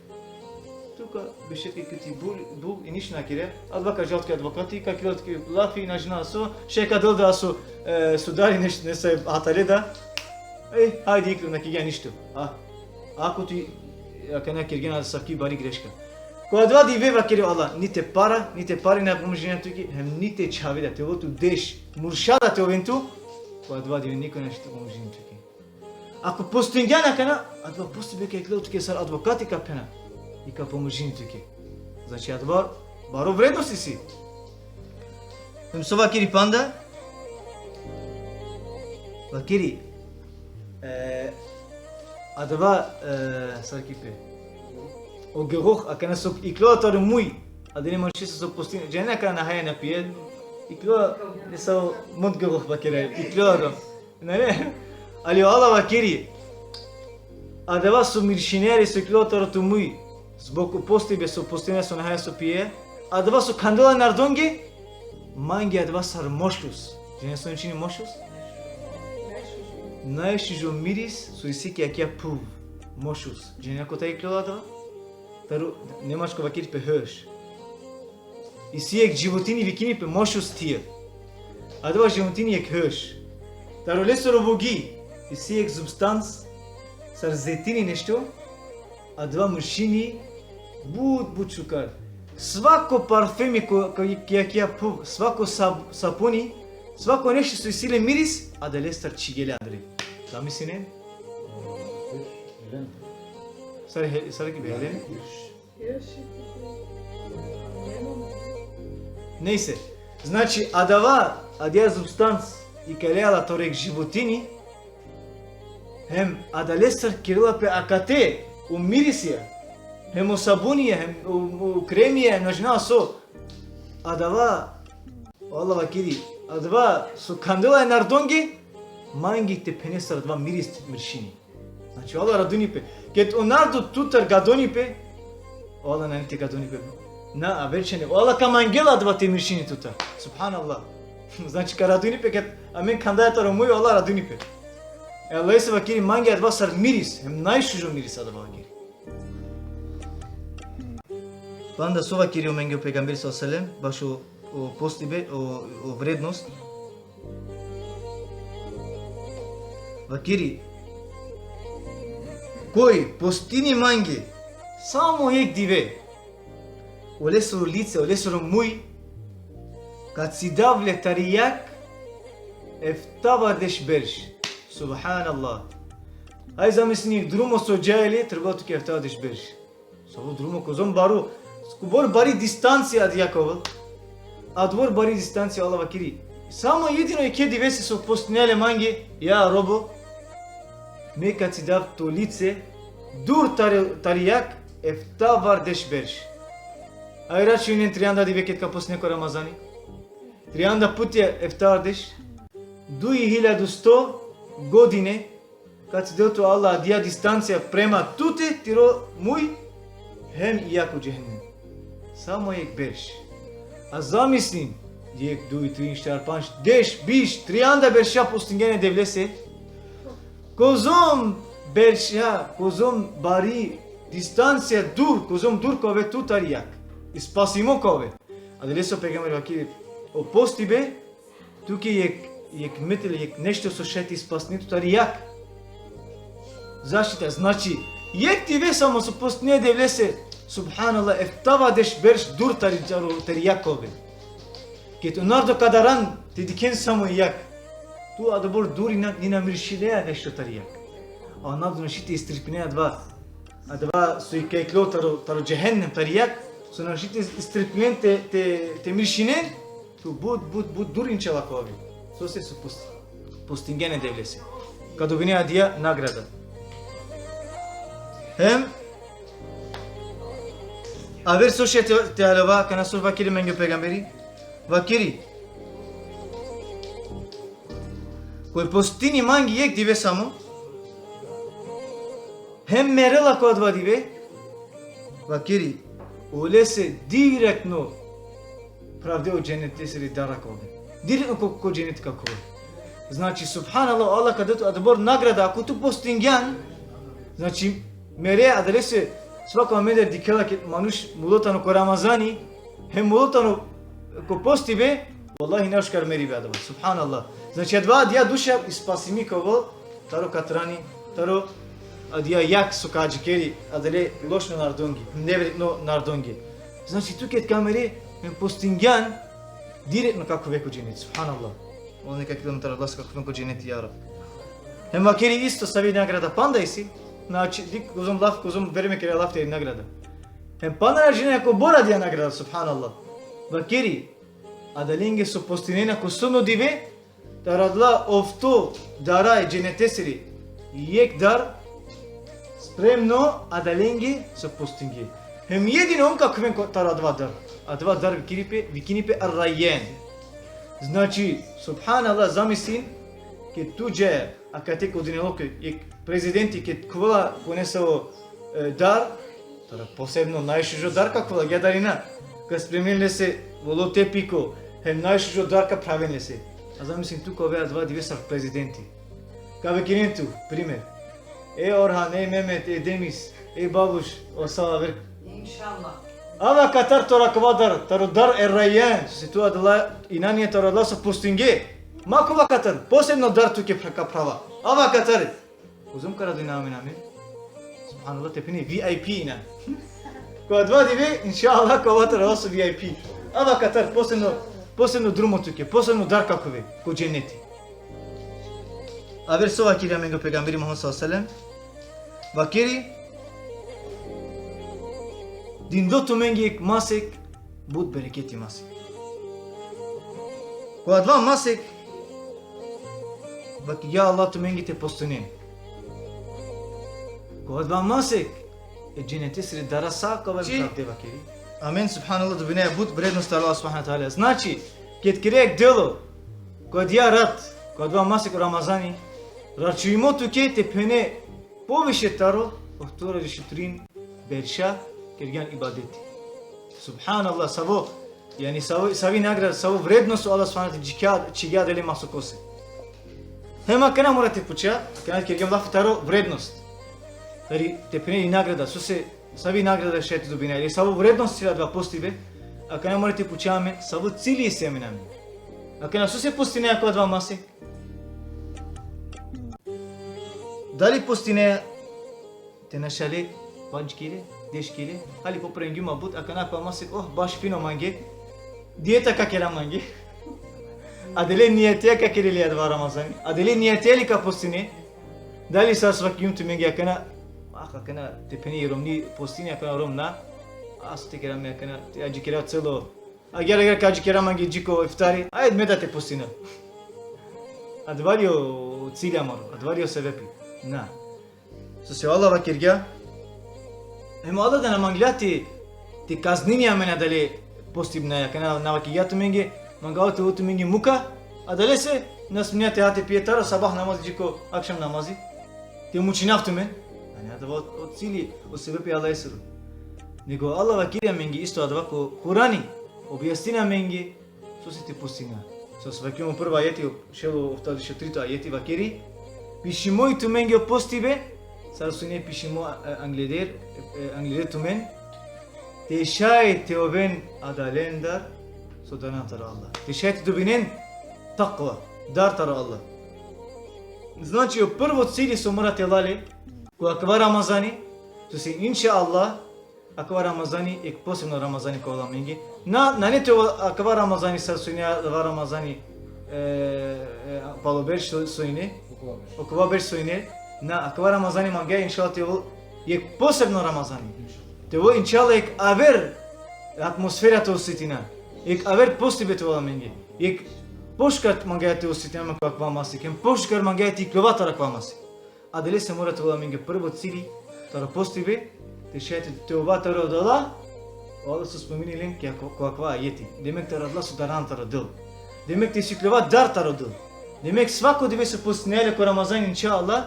Tu ka bešel tuke ki bul, bul i ništo na kere, adava ka džal tuke advokati, ka kerel tuke lafi, na džanav so, šaj ka del da so, e, sudari neš-, nesave hatare da. E, hajde iklo, na kergjan ništo. A, ako ti, akana kergjan asavki bari greška. Ko adava dive vakeri o Allah, niti para, niti pare na pomožinena tuke, hem niti čhave da te ovel tu deš, murša da te oven tu, ko adava dive niko našti te pomožini tuke. Ako postingjan akana, adava postibe ka iklol tuke sar advokati ka phena. I ka pomožini tuke. Znači, adava baro vrednost isi. Hem so vakeri panda? Vakeri, e, adava, e, sar ki pe. O geruh, akana so iklola taro muj. Adava manušeso so postingja, džanena, akana na haja na pije. Iklola, nesavo mund geruh vakera, iklola. Nane? Ali o Allah vakeri, adava so miršinea ili so iklola taro to muj, zbog o postibe so postingja, so na haja, so pije, adava so khandela e narodonge, mange adava sar mošus. Džanena so čini mošus? Najšužo miris so isi ki akija phuv. Mošus. Džanena kotar iklola adava? Taro nemačko vakeri pe Hirsch. Isi jekh životinji, vikini pe mošus, tija. Adava životinji jekh Hirsch. Taro lesoro vugi isi jekh substanc, sar zejtini nešto, adava miršini but, but šukar. Svako parfemi ko, ko, ki akija phuv, svako sab-, sapuni, svako nešto so isi le miris, adalestar čhigela andre. Zamislinen? Sar he-, sar ki be, Helen? Nejse. Znači, adava, adija substanc ikalea la taro jekh životinji, hem adalestar kerela pe akate o mirisija, hem o sabunija, hem o, o kremija, hem na džanav so. Adava, o Allah vakeri, adava so khandela e narodonge, mange te phene sar adava miris miršini. Znači, o Allah radujni pe. Ked o narodo tutar gadoni pe, o Allah nane te gadoni pe. Na, aver čhane. O Allah ka mangel adava te miršini tutar. Subhanallah. Znači, ka radujni pe ked amen khandaja taro muj, o Allah radujni pe. E Allahese vakeri mange adava sar miris, hem najšužo miris adava vakeri. Panda so vakeri amenge o pejgamberi sallallahu alejhi ve sellem, bašo o postibe, o, o vrednost. Vakeri, koj postini mange samo jekh dive, olesoro lice, olesoro muj, ka cidav le tari jag eftavardeš berš. Subhanallah. Aj zamislin, drumo so džaja le, trebela tuke eftavardeš berš. Savo drumo, kozom baro, kobor bari distancija adija ka ovel. Adobor bari distancija, Allah vakeri. Samo jedino jekhe divese so postinea le mange, ja robo, me ka cidav to lice dur tari, tari jag eftavardeš berš. Aj računinen trianda dive ked ka postine ko Ramazani. Trianda puti eftavardeš. Duj hiljadu sto godine, ka cidel tu, Allah, adija distancija prema tute, tiro muj, hem i jag ko džehennem. Samo jekh berš. A zamislin, jekh, duj, trin, štar, pandž, deš, biš, trianda berša postingjan e Devlese. Kozom berša, kozom bari distancija dur, kozom dur ka ove tu tari jag. I spasimo ka ove. Adalese o pejgamberi vakeri, o postibe, tuke jekh, jekh metel, jekh nešto so šaj te spasini tut tari jag. Zaštita, znači, jekh dive samo so postine e Devlese, subhanallah, eftavadeš berš dur tari, tari jag ka ove. Ked o narodo ka daran te dikhen samo jag. Tu adobor dur ina, ina miršinea nešto tari jag. A o narodo našti te istrpinel adava, adava so i ka iklol taro, taro džehennem, tari jag, so našti te istrpinel te, te, te miršinen, tu but, but, but dur inšallah ka ove. Sose so post-, postingjan e Devlese. Ka dobine adija nagrada. Hem, aver so šaj te, te haljova, akana so vakeri amenge o pejgamberi, vakeri. Koj postini mange jekh dive samo, hem merela ko adava dive, vakeri, olese direktno pravde o dženetesiri dara ka ove. Direktno ko, ko dženeti ka khuvel. Znači, subhanallah, Allah ka del tut adobor nagrada, ako tu postingjan, znači, mere adalese, svako amendar dikhela ked manuš mulo tano ko Ramazani, hem mulo tano ko postibe, vallahi našukar meribe adava, subhanallah. Znači, adava adija duša i spasimi ka ovel, taro katrani, taro adija jag so ka adžikeri, adale lošno narodonge, nevredno narodonge. Znači, tu ked ka mere, hem postingjan, direktno ka khuve ko dženeti, subhanallah. Ola neka khuven taro adala so ka khuven ko dženeti, ja Rab. Hem vakeri isto savi nagrada panda isi, znači, dik kozom laf, kozom vreme kera laf tari nagrada. Hem panda na džanea kobor adija nagrada, subhanallah. Vakeri, adalenge so postinena ko sodno dive, taro adala ofto dara e dženetesiri, jekh dar spremno adalenge so postinge. Hem jedino on ka khuven ko, taro adava dar. Adava dar vikini pe, vikini pe Ar-Rajjan. Znači, subhanallah, zamislin, ked tu džaja akate ko dunjaluko, jekh prezidenti ked khuvela ko nesavo, e, dar, taro posebno najšužo dar ka khuvela, agjaar dali na? Ka spreminen lese volo tepiko, hem najšužo dar ka phraven lese. A zamislin tu ka ove adava dive sar prezidenti. Ka vikinen tu, primer. E Orhan, e Mehmet, e Demis, e Babuš, o sa aver. Inšallah. Ava akatar taro akava dar, taro dar Ar-Rajjan, sose tu adala, injan taro adala so postinge. Ma khuv akatar, posebno dar tuke phra-, ka phrava. Ava akatar. Kozom ka radujna amen, amen. Subhanallah, te phene V I P injan. Ko adava dive, inšallah, ka ova taro adala so V I P. Ava akatar, posebno, posebno drumo tuke, posebno dar ka khuve, ko dženeti. Aver so vakeri amenge o pejgamberi Muhammed sallallahu alejhi ve sellem, vakeri, dinglo tumenge jekh masek, but bereketi masek. Ko adava masek, vakeri, ja Allah, tumenge te postinen. Ko adava masek, e dženetesiri dara sa ka ovel pravde, vakeri. Amen, subhanallah, dobinaja but vrednost taro Allah subhanahu ve teala. Znači, ked kere jekh delo, ko adija rat, ko adava masek o Ramazani, računimo tuke te phene poviše taro ohtoro dešuj trin berša kergjan ibadeti. Subhanallah, savo, jani savo, savi nagrada, savo vrednost o Allah subhanahu ve teala čhigja, čhigja adale masokose. Hem akana mora te puča, akana kergjam lafi taro vrednost. Tari te phene i nagrada, sose, savi nagrada šaj te dobina, ili savo vrednost isi adava postibe, akana mora te puča amen, savo cilji isi amen amen. Akana sose postinaja ko adava masek? Dali postinaja te našale pandž kile, deš kile, hali poprengju ma but, akana ko masek, oh, baš fino mange, dijeta ka kera mange. Adale nijateja ka kere li adava Ramazani? Adale nijateja li ka postine? Dali sar so vakergjum tumenge akana, ah, akana te phene i romni postini, akana rom na. Ah, so te kera me akana, te adžikera celo. Agjaar, agjaar ka adžikera mange dži ko iftari. Ajde me da te postina. Adava li o cilj amaro, adava li o sebepi? Na. Sose o Allah vakergja, hem o Allah da na mangla te, te kaznini amen adale postibnaja, akana na vakergja tumenge, mangava te ovel tumenge muka, adalese na smejna te ha te pije taro sabah namazi dži ko akšam namazi. Te mučinav tumen. Jani adava o, o cilji, o sebepi Allahesoro. Nego Allah vakeri amenge isto adava ko Kurani, objasnini amenge, sose te postina. Sose vakergjum o prvo ajeti, o šel o oftadeš o trito ajeti vakeri, pišimo i tumenge o postibe, sar so ine pišimo, e, angleder, e, angleder tumen, te šaj te oven adalendar so daran taro Allah. Te šaj te dobinen takva, dar taro Allah. Znači, o prvo cilj so mora te la le ko akava Ramazani, so si inšallah, akava Ramazani, jekh posebno Ramazani ka ovel amenge. Na, nane te ovel akava Ramazani sar so ine adava Ramazani, e, e, palo berš so, so ine. Okova berš so ine. Na, akava Ramazani mangaja inšallah te ovel jekh posebno Ramazani. Te ovel inšallah jekh aver atmosfera te osetina. Jekh aver postibe te ovel amenge. Jekh pošukar mangaja te osetina amen ko akava masek. Hem pošukar mangaja te ikljova taro akava masek. Adalese mora te ovel amenge prvo cilj taro postibe, te šaj te, te ova taro adala, o Allah so spomini len ki ako-, ko akava ajeti. Demek taro adala so daran taro Del. Demek te sikljova dar taro Del. Demek svako dive so postinaja le ko Ramazan, inšallah,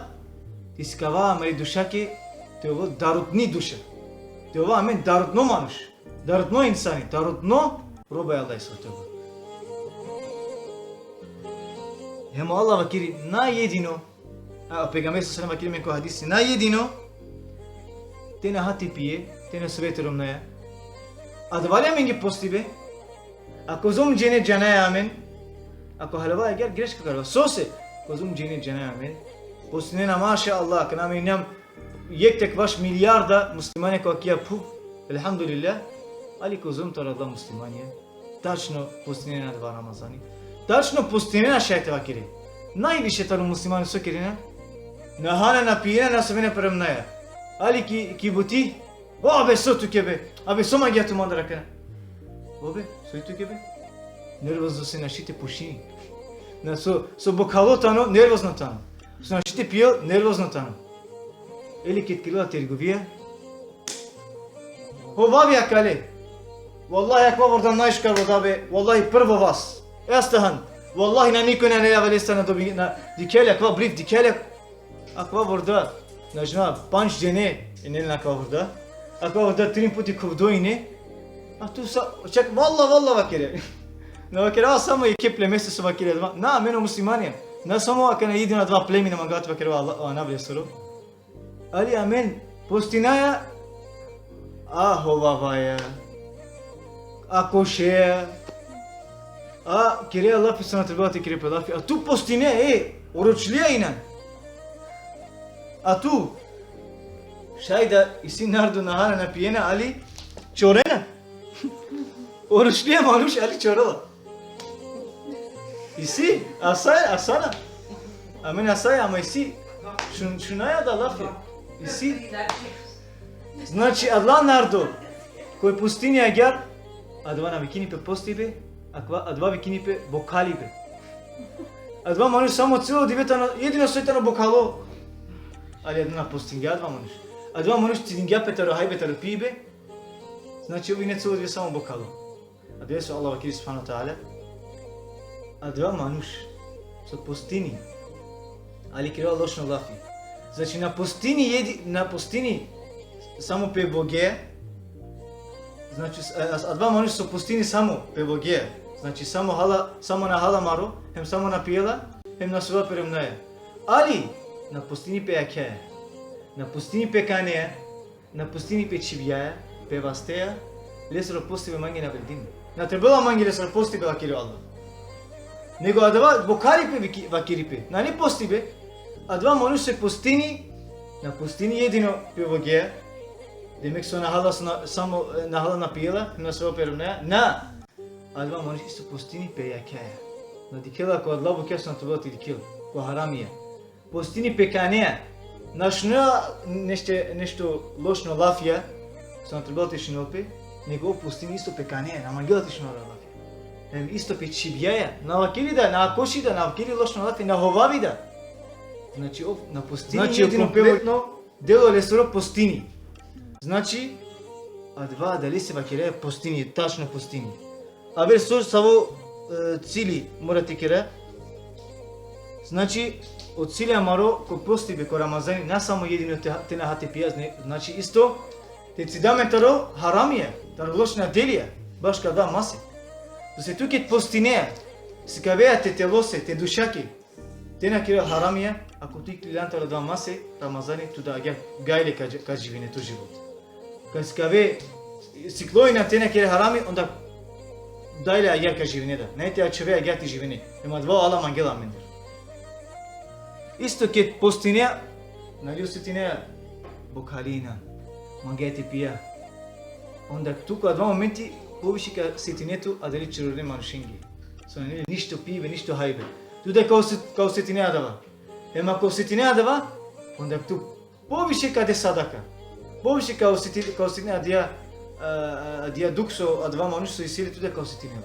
te sikava amari dušake te ovel darutni duša. Te ova amen darutno manuš. Darutno insani, darutno roba e Allahesoro te ova. Hem o Allah vakeri, na jedino, a, o pejgamber sallallahu alejhi ve sellem vakeri amen ko hadisi, na jedino te na ha te pije, te na sove te romnjaja. Adava li amenge postibe? A kozom džene džanaja amen, ako halava agjaar greška karava. Sose, kozom džene džanaja amen. Postinena, mašallah, akana amen injam jekh te ekvaš milijarda muslimanja ko akija phuv, elhamdulillah, ali kozom taro adala muslimanja tačno postinena adava Ramazani. Tačno postinena, šaj te vakere. Najviše taro muslimanja so kerena? Na hana, na pijena, na sovena pe romnjaja. Ali ki, ki buti, o, abe, so tuke be? Abe, so mangea tumandar akana? O be, so tuke be? Nervozno si, našti te pušini. Na, so, so bokhalo tano, nervozno tano. So našti te pijel, nervozno tano. Eli ked kerela tergovija, hovavi akale. Vallahi, akava vorda najšukar vorda be. Vallahi, prvo vas. Estahan. Vallahi, na niko nane avela lestar na dobi-, na, dikhea le akava briv, dikhea le akava vorda. Na džanav, pandž džene ine len akava vorda. Akava vorda trin puti khuvdo ine. A tu sa, čak, vallahi, vallahi vakere. Na vakerava samo jekhe plemeste so vakere adava. Na, amen o muslimanja. Na samo akana jedino adava pleme na mangava te vakerava o anav lesoro. Ali amen postinaja, a hovavaja, a košeja, a kerea lafi so na trebela te kere pe lafi. A tu postine, e, oročlija inan. A tu, šaj da isi narodo na hana, na pijena, ali čorena. Oročlija manuš, ali čorela. Isi, asaj, asana. Amen asaj, ama isi. Šun-, šunaja da lafi. Isi. Znači, adala narodo koj postini agjaar, adava na vikini pe postibe, akava, adava vikini pe bokhalibe. Adava manuš samo celo dive tano, jedino soj tano bokhalo. Ali adava na postingja adava manuš. Adava manuš cidingja pe taro hajbe, taro pibe. Znači, ov ine celo dive samo bokhalo. Adalese o Allah vakeri subhanahu ve teala: Adava manuš so postini, ali kerela lošno lafi. Znači, na postini jedi-, na postini samo pe boge. Znači, s-, a-, adava manuš so postini samo pe boge. Znači, samo hala, samo na hala maro, hem samo na pijela, hem na sovela pe romnjaja. Ali na postini pe jakhaja. Na postini pe kaneja. Na postini pe čhibjaja, pe vasteja, lesoro postibe mange na vredini. Na trebela mange lesoro postibe, vakeri o Allah. Nego adava bokhalipe viki-, vakeri pe. Nane postibe, adava manuš so postini, na postini jedino pe boge, demek so na hala, so na, samo, e, na hala, na pijela, na sovela pe romnjaja, na. Adava manuš isto postini pe jakhaja. Na dikhela ko adala bukja so na trebela te dikhel, ko haramija. Postini pe kaneja. Na šunela nešto, nešto lošno lafija so na trebela te šunel pe, nego ov postini isto pe kaneja, na mangela te šunel lafija. Hem isto pe čhibjaja, na vakeri da, na koši da, na vakeri lošno lafija, na hovavi da. Znači, ov na postini, znači, jedino pe kompletno delo lesoro postini. Znači, adava adalese vakeraja postini, tačno postini. Aver so, savo, e, cili mora te kera. Znači, o cili amaro ko postibe, ko Ramazani, na samo jedino te, te na ha te pija, ne, znači isto te cida amen taro haramija, taro lošna delija, baš ko adava masek. Sose tu ked postinea, sikavea te telose, te dušake, te na kerel haramija, Ako tu ikliljan taro adava masek Ramazani, tu da agjaar gajle ka, ka živine tu život. Kad ka ave siklojna te na kere harami, onda dajle agjaar ka živine da. Nane te ačhove agjaar te živine. Em adava o Allah mangela amendar. Isto ked postinea, nali osetinea bokhalina, mangea te pija. Onda tu ko adava momenti poviše ka setine tu adale čorore manušenge. So nane le ništo pibe, ništo hajbe. Tu da ka oset-, ka osetine adava. Em ako osetine adava, onda tu poviše ka de sadaka. Poviše ka oseti-, ka osetine adija, a, a, adija dukh so adava manuš so isi le, tu da ka osetine.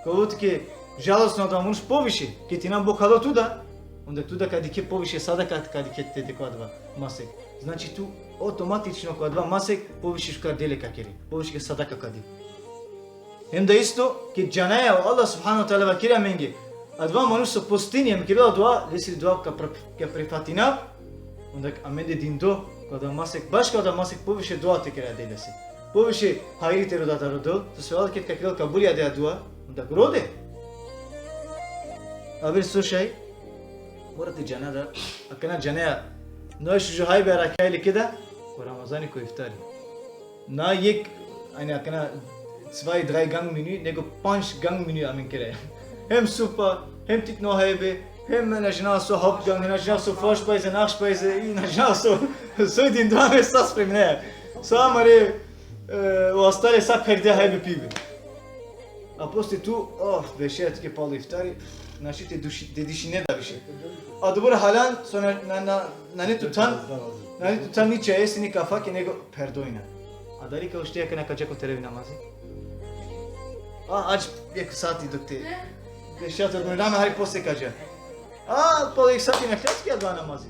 Ka ovel tuke žalosno adava manuš poviše, ked te na bokhalo tu da, onda tu da ka dikhe poviše sadaka, ka dikhe te de ko adava masek. Znači tu automatično ko adava masek poviše šukar dela ka kere, poviše sadaka ka de. Hem da isto, ked džanaja o Allah subhanahu ve teala vakeri amenge, adava manuš so postini, em kerela dua, lesi dua ka pre-, ka prifatina, onda amende dindo, ko adava masek, baš ko adava masek poviše dua te kera adalese. Poviše hajri te roda taro Del, sose o Allah ked ka kerel kabuli adava dua, onda rode. Aver so šaj, mora te džana da, akana džanaja, no šužo hajbe arakhaja le keda, ko Ramazani ko iftari. Na jekh, ajde, akana zwei, drei Gang Menü, nego pandž Gang Menü amen keraja. Hem supa, hem tikno hajbe, hem na džanav so Hauptgang, na džanav so Vorspeise, Nachspeise, i na džanav so, so dindo amen sa spremnaja. So amare, e, o astale sa pherde hajbe pibe. A posle tu, oh, beše tuke palo iftari, našti te duši-, te dišine da više. A dobro, halan, so na, na, na, nane tutan, nane tutan ni čaje, ni kafake, nego pherdojna. A dali ka ušte akana ka dža ko teravi namazi? A, ač jekh sati dok te. Beše, to dojna me hari posle ka dža. A, palo jekh sati nakhlja tuke adava namazi.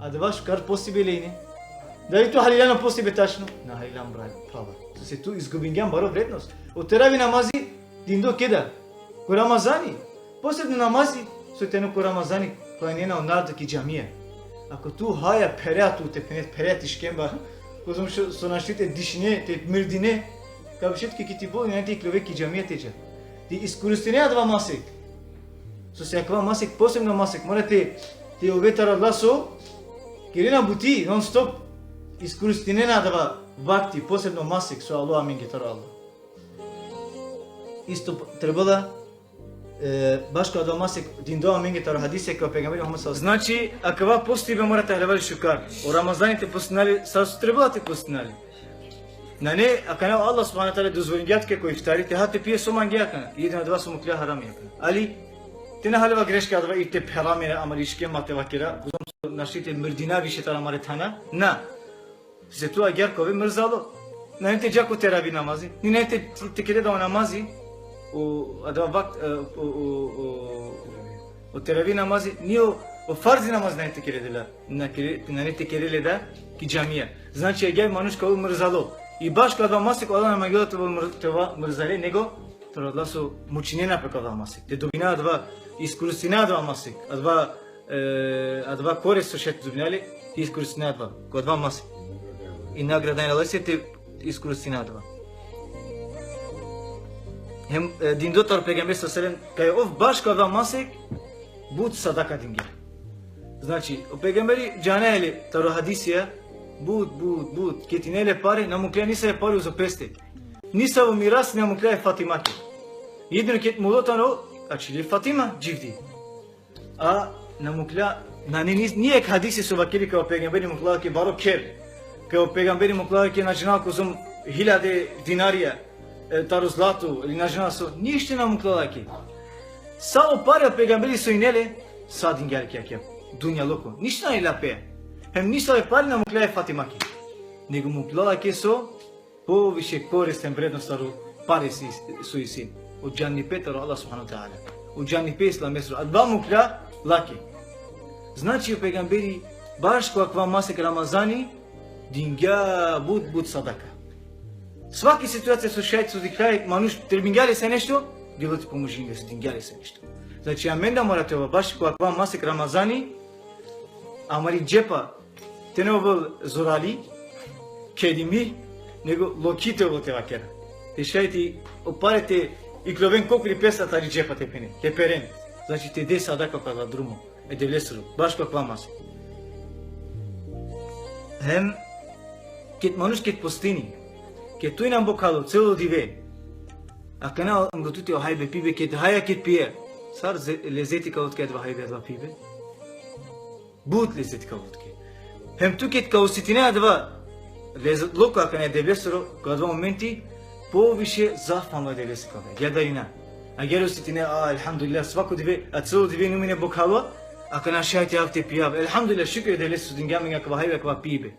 Adava šukar postibe le ine. Dali tu haliljan o postibe tačno? Na haliljan, bra-, prava. Sose tu izgubingjan baro vrednost. O teravi namazi dindo keda? Ko Ramazani. Posebno namazi so tano ko Ramazani, klanjena o narodo ki džamija. Ako tu haja pherea tu te phene, pherea ti škemba, kozom so, so našti te dišine, te mirdine, ka beše tuke ki ti bol, nane te iklove ki džamija te dža. Te iskoristine adava masek. Sose akava masek, posebno masek, mora te, te ove taro adala so kerena buti non stop, iskoristinena adava vakti, posebno masek so alo amenge taro Allah. Isto p-, trebela, e, baško adava masek dindo amenge taro hadisija kaj o pejgamberi Muhammed sallallahu alejhi ve sellem. Znači, akava postibe mora te haljova le šukar. O Ramazani te postina le, sar so trebela te postina le. Nane, akana o Allah subhanahu ve teala dozvolingja tuke ko iftari, te ha te pije so mangea akana. Jedino adava so mukhlja harami akana. Ali, te na haljova greška adava i te phera amen amari škemba te vakera, kozom so našti te mirdina više taro amare thana. Na. Sose tu agjaar ka ove mrzalo. Nane te dža ko teravi namazi. Ni nane te, te kere da o namazi. O, adava vakt, e, o, o, o, o teravi namazi. Ni o, o farzi namazi nane te kere dela. Na kere, nane te kere le da ki džamija. Znači, agjaar manuš ka ove mrzalo. I baško adava masek, Allah na mangela te ove mr-, te ove mrzale, nego taro adala so mučinena pe ko adava masek. Te dobina adava, iskoristina adava masek. Adava, e, adava korist so šaj te dobina le, te iskoristina adava. Ko adava masek. I nagrada e Allahese te iskoristina adava. Hem, e, dindo taro pejgamberi sallallahu alejhi ve sellem, kaj ov baško adava masek, but sadaka dingja. Znači, o pejgamberi džanaja le taro hadisija, but, but, but, ked ine le pare, na mukhlja nisave pare uzo peste. Nisavo miras na mukhlja e Fatimake. Jedino ked mulo tano, ačhile Fatima dživdi. A na mukhlja, nane ni, ni jekh hadisi so vakeri kaj o pejgamberi mukhlja lake baro kher. Kaj o pejgamberi mukhlja lake na džanav kozom hiljade dinarija, e, taro zlato, ili na džanav so, ništo na mukhlja lake. Sa o pare o pejgamberi so ine le, sa dingja le ki akija dunjaluko. Ništo nane le pe. Hem ništo e pare na mukhlja e Fatimake. Nego mukhlja lake so, poviše korist hem vrednost taro pare so isi, so isi. O džanipe taro Allah subhanahu ve teala. O džanipe islamesoro. Adava mukhlja lake. Znači, o pejgamberi baško akava masek Ramazani dingja but, but sadaka. Svaki situacija so šaj so dikhlja manuš trebingja lese nešto, dilo te pomožini lese, dingja lese nešto. Znači, amen da mora te ova baško akava masek Ramazani, amari džepa te na ovel zorali, kedimi, nego lokhi te ovel, te vakera. Te šaj te, o pare te ikloven kokri pesa tari džepa te phene, te peren. Znači te de sadaka ko adava drumo. e Devlesoro, baš ko akava masek. Hem, ked manuš ked postini, ked tu injan bokhalo celo dive, akana anglo tute o hajbe pibe, ked haja ked pije, sar ze-, lezeti ka ovel tuke adava hajbe, adava pibe. But lezeti ka ovel tuke. Hem tu ked ka osetine adava lezet-, loko akana e Devlesoro, ko adava momenti, poviše zahvalno e Devlese ka ove. Agjaar dali na? Agjaar osetine, a, elhamdulillah, svako dive, a celo dive injum ine bokhalo, akana šaj te hav te pijav. Elhamdulillah, šukir e Devlese so dingja amenge akava hajbe, akava pibe.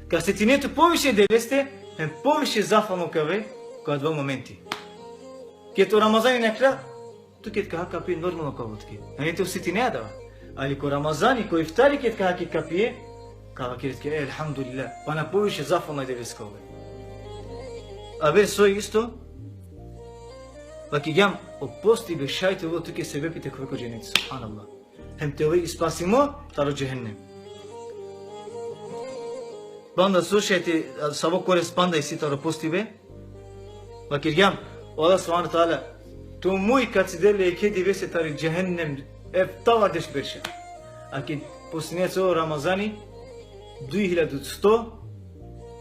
Ka setine tu poviše e Devleste, hem poviše zahvalno ka ove, ko adava momenti. Ked o Ramazani nakhle, tu ked ka ha ka pi normalno ka ovel tuke. Nane te osetine adava. Ali ko Ramazani, ko iftari ked ka ha ked ka pi, ka vakere tuke, e, elhamdulillah. Pana poviše zahvalno e Devlese ka ove. Aver soj isto, vakergjam, o postibe šaj te ovel tuke sebepi te khuve ko dženeti, subhanallah. Hem te ove i spasimo taro džehennem. Panda so šaj te, savo korist panda isi taro postibe? Vakergjam, o Allah subhanahu wa ta'ala, to muj ka cidel le jekhe divese tari džehennem eftavardeš berša. A ked postine celo Ramazani, duj hiljade sto,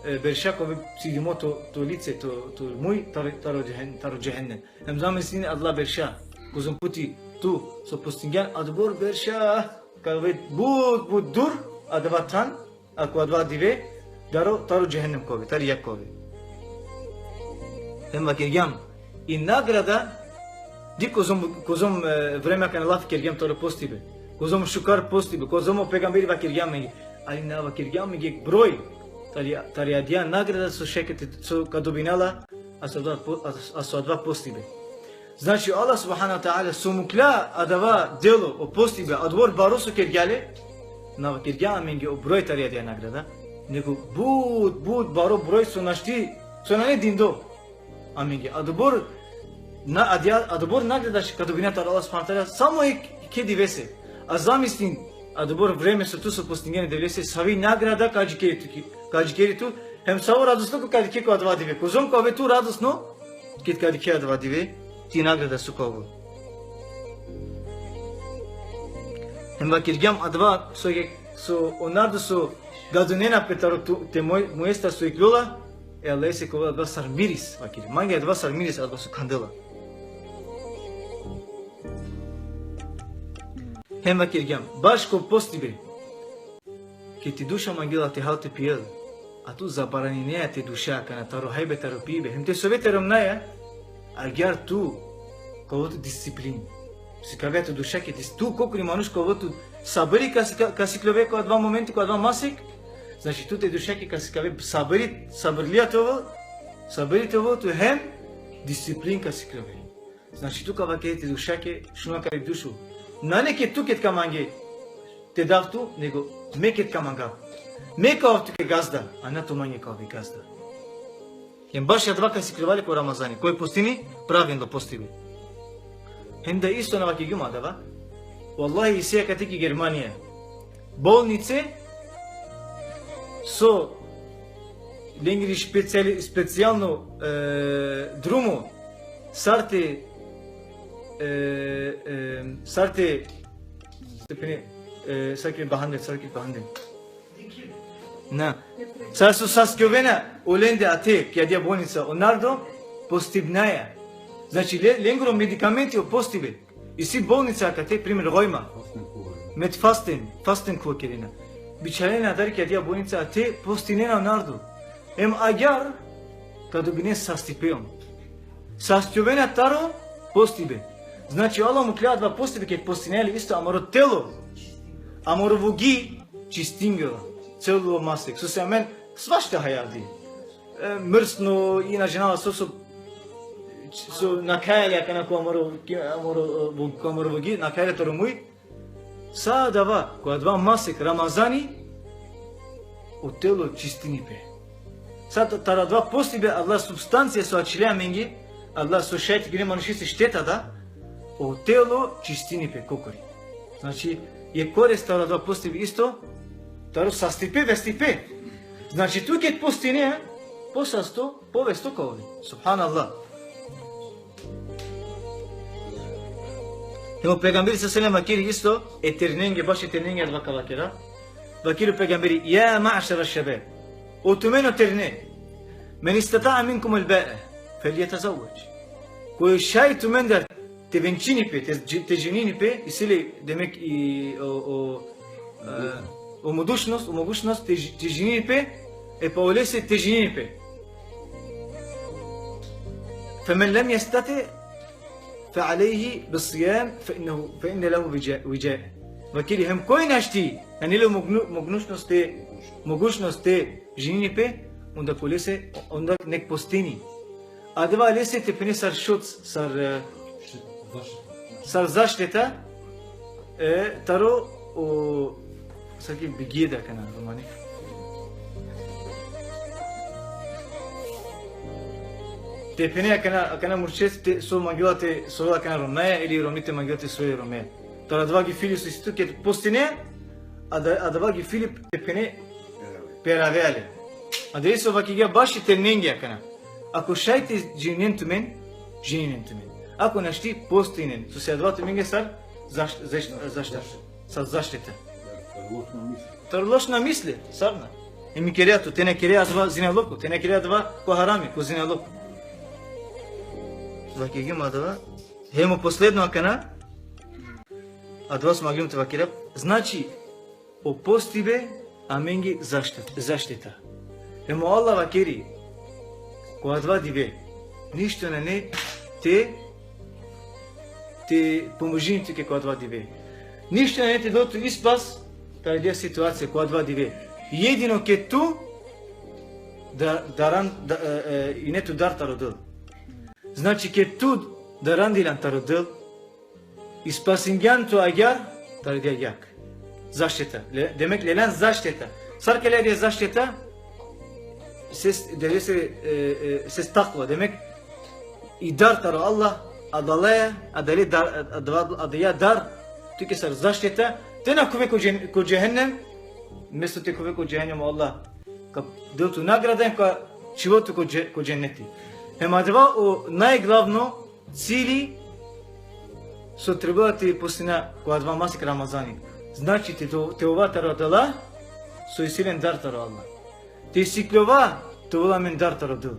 e, berša ka ove cidimo to, to lice, to, to muj, taro, taro džehen-, taro džehennem. Hem zamislin adala berša, kozom puti tu so postingjan, adobor berša, ka ove but, but dur, adava than, a ko adava dive, taro, taro džehennem ka ove, tari jag ka ove. Hem vakergjam, i nagrada, di kozom, kozom, e, vreme akana lafi kergjam taro postibe, kozom šukar postibe, kozom o pejgamberi vakergja amenge, ali na vakergja amenge broj, tari, tari adija nagrada so šaj ked, so ka dobina la, a so adava po-, a, a so adava postibe. Znači, Allah subhanahu wa ta'ala so mukhlja adava delo, o postibe, adobor baro so kergja le, na vakergja amenge o broj tari adija nagrada, nego but, but baro broj so našti, so nane dindo amenge. Adobor, na, adija, adobor nagrada šaj ka dobina taro Allah subhanahu wa ta'ala, samo jekhe divese. A zamislin, adobor vreme so tu so postingjan e Devlese, savi nagrada ka adžikeri tu ki, ka adžikeri tu, hem savo radosno ka dikhe ko adava dive. Kozom ka ove tu radosno, ked ka dikhe adava dive, ti nagrada so ka ovel. Hem vakergjam adava so jek-, so o nardo so gadunena pe taro tu, te moj-, mujesta so ikljola, e Allahese ka ovel adava sar miris, vakeri. Mange adava sar miris, adava so khandela. Hem vakergjam, baš ko postibe, ked ti duša mangela te hal te pijel, a tu zabraninea te duša akana taro hajbe, taro pibe, hem te sove te romnaja, agjaar tu ka ovel tu disciplin. Sikavea tu dušake, dis-, tu kokori manuš ka ovel tu sabri ka sika-, ka sikljove ko adava momenti, ko adava masek, znači tu te dušake ka sikave sabri, sabrlija te ovel, sabri te ovel tu hem disciplin ka sikljove. Znači, tu ka vakere te dušake, šun akari dušo. Nane ked tu ked ka mange te dav tu, nego me ked ka mangav. Me ka ovav tuke gazda, a na tu mange ka ove gazda. Hem baš adava ka sikljova le ko Ramazani, koj postini, pravilno postibe. Hem da isto na vakergjum adava. Vallahi, isi akate ki Germanija bolnice, so lengiri specijali-, specijalno, e, drumo, sar te, e, e, sar te, stepene, e, sar ki bahande, sar ki bahande. Na. Sar so saskljovena olende ate, ki adija bolnica, o narodo postibnaja. Znači, le-, lengoro medikamenti o postibe. Isi bolnica akate, primer, Rojma. Med Fasten, Fasten ko kerena. Bičhalena adari ki adija bolnica, ate postinena o narodo. Em agjaar ka dobinen sastipe on. Saskljovena taro postibe. Znači, Allah mukhlja adava postibe, ked postinea le isto amaro telo, amaro vogi čistingjola. Celo masek. Sose amen svašta haja avdive. E, mrsno, i na džanava so, so, so nakhaja le akana ko amaro, ki amaro, e, vo-, ko amaro vogi, nakhaja le taro muj. Sa adava, ko adava masek Ramazani, o telo čistini pe. Sa ta-, taro adava postibe, adala supstancija so ačhile amenge, adala so šaj te keren manušese šteta da, o telo čistini pe kokori. Znači, jekh korist taro adava postibe isto, taro sastipe, vestipe. Znači, tu ked postine, posasto, povesto ka ove. Subhanallah. Hem o pejgamberi sallallahu alejhi ve sellem vakeri isto, e ternenge, baši ternenge adava ka vakera. Vakeri o pejgamberi: يا معشر الشباب, o tumen o terne, من استطاع منكم الباءة فليتزوج. Koj šaj tumendar te venčini pe, te, te ženini pe, isi le, demek, i, o, o, e, o mogućnost, o mogućnost te, te ženini pe, e pa olese te ženini pe. فمن لم يستطع فعليه بالصيام فإنه، فإن له وجاء، وجاء. Vakeri hem koj našti, nane le mognu-, mogućnost te, mogućnost te ženini pe, onda kolese, onda nek postini. Adava lese te phene sar šuc, sar, e, sar zaštita, e, taro o, sar ki bigeda kana romani. Te phene akana, akana murčes te, so mangela te, so akana romnaja, ili romni te mangela te so romnaja. Taro adava ki fili so isi tu ke postine, ada-, adava ki fili te phene peravea le. Adava so vakegja baši ternenge akana. Ako šaj te ženinen tumen, ženinen tumen. Ako našti postinen, so si adava tumenge sar zaš-, zaš-, zašta-, sar zaštita. Taro lošna misli, sarna. E mi kerea tu, te na kerea adava zinaloko, te na kerea adava ko harami, ko zinaloko. Vakegjem adava. Hem o posledno akana, adava so mangljum te vakerav. Znači, o postibe amenge zaštita, zaštita. Hem o Allah vakeri, ko adava dive, ništo nane te, te pomožini tuke ko adava dive. Ništo nane te del tu ispas, tari adija situacija, ko adava dive. Jedino ke tu, da, daran, da, e, e, ine tu dar taro Del. Znači, ke tu daran dilan taro Del, ispasingjan tu agjar, tari adija jag. Zaštita. Le-, demek lelan zaštita. Sar ka le adija zaštita, ses, devese, e, e, ses takva. Demek, i dar taro Allah, adaleja, adale dar, adava-, adaja dar, tuke sar zaštita, te na khuve ko džen-, ko džehennem, mesto te khuve ko džehennem, o Allah ka del tu nagrada, ka čhivel tu ko dže-, ko dženeti. Hem adava o najglavno cili so trebela te postina ko adava masek Ramazani. Znači, te, te ova taro adala so isi len dar taro Allah. Te sikljova te ovel amen dar taro Del.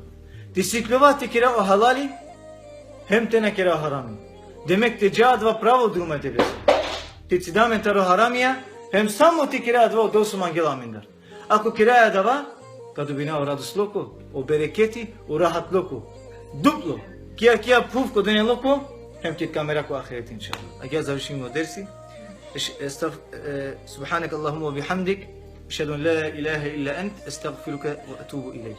Te sikljova te kera o halali, hem te na kera o harami. Demek, te dža adava pravo duma e Devlese. Te cida amen taro haramija, hem samo te kera adava o Del so mangela amendar. Ako kera adava, ka dobina o radosloko, o bereketi, o rahatloko. Duplo. Ki akija phuv ko dunjaloko, hem ki ka mera ko ahireti, inšallah. Agjaar završim o dersi. Eš-, estaf-, e, سبحانك اللهم وبحمدك، أشهد أن لا إله إلا أنت، أستغفرك وأتوب إليك.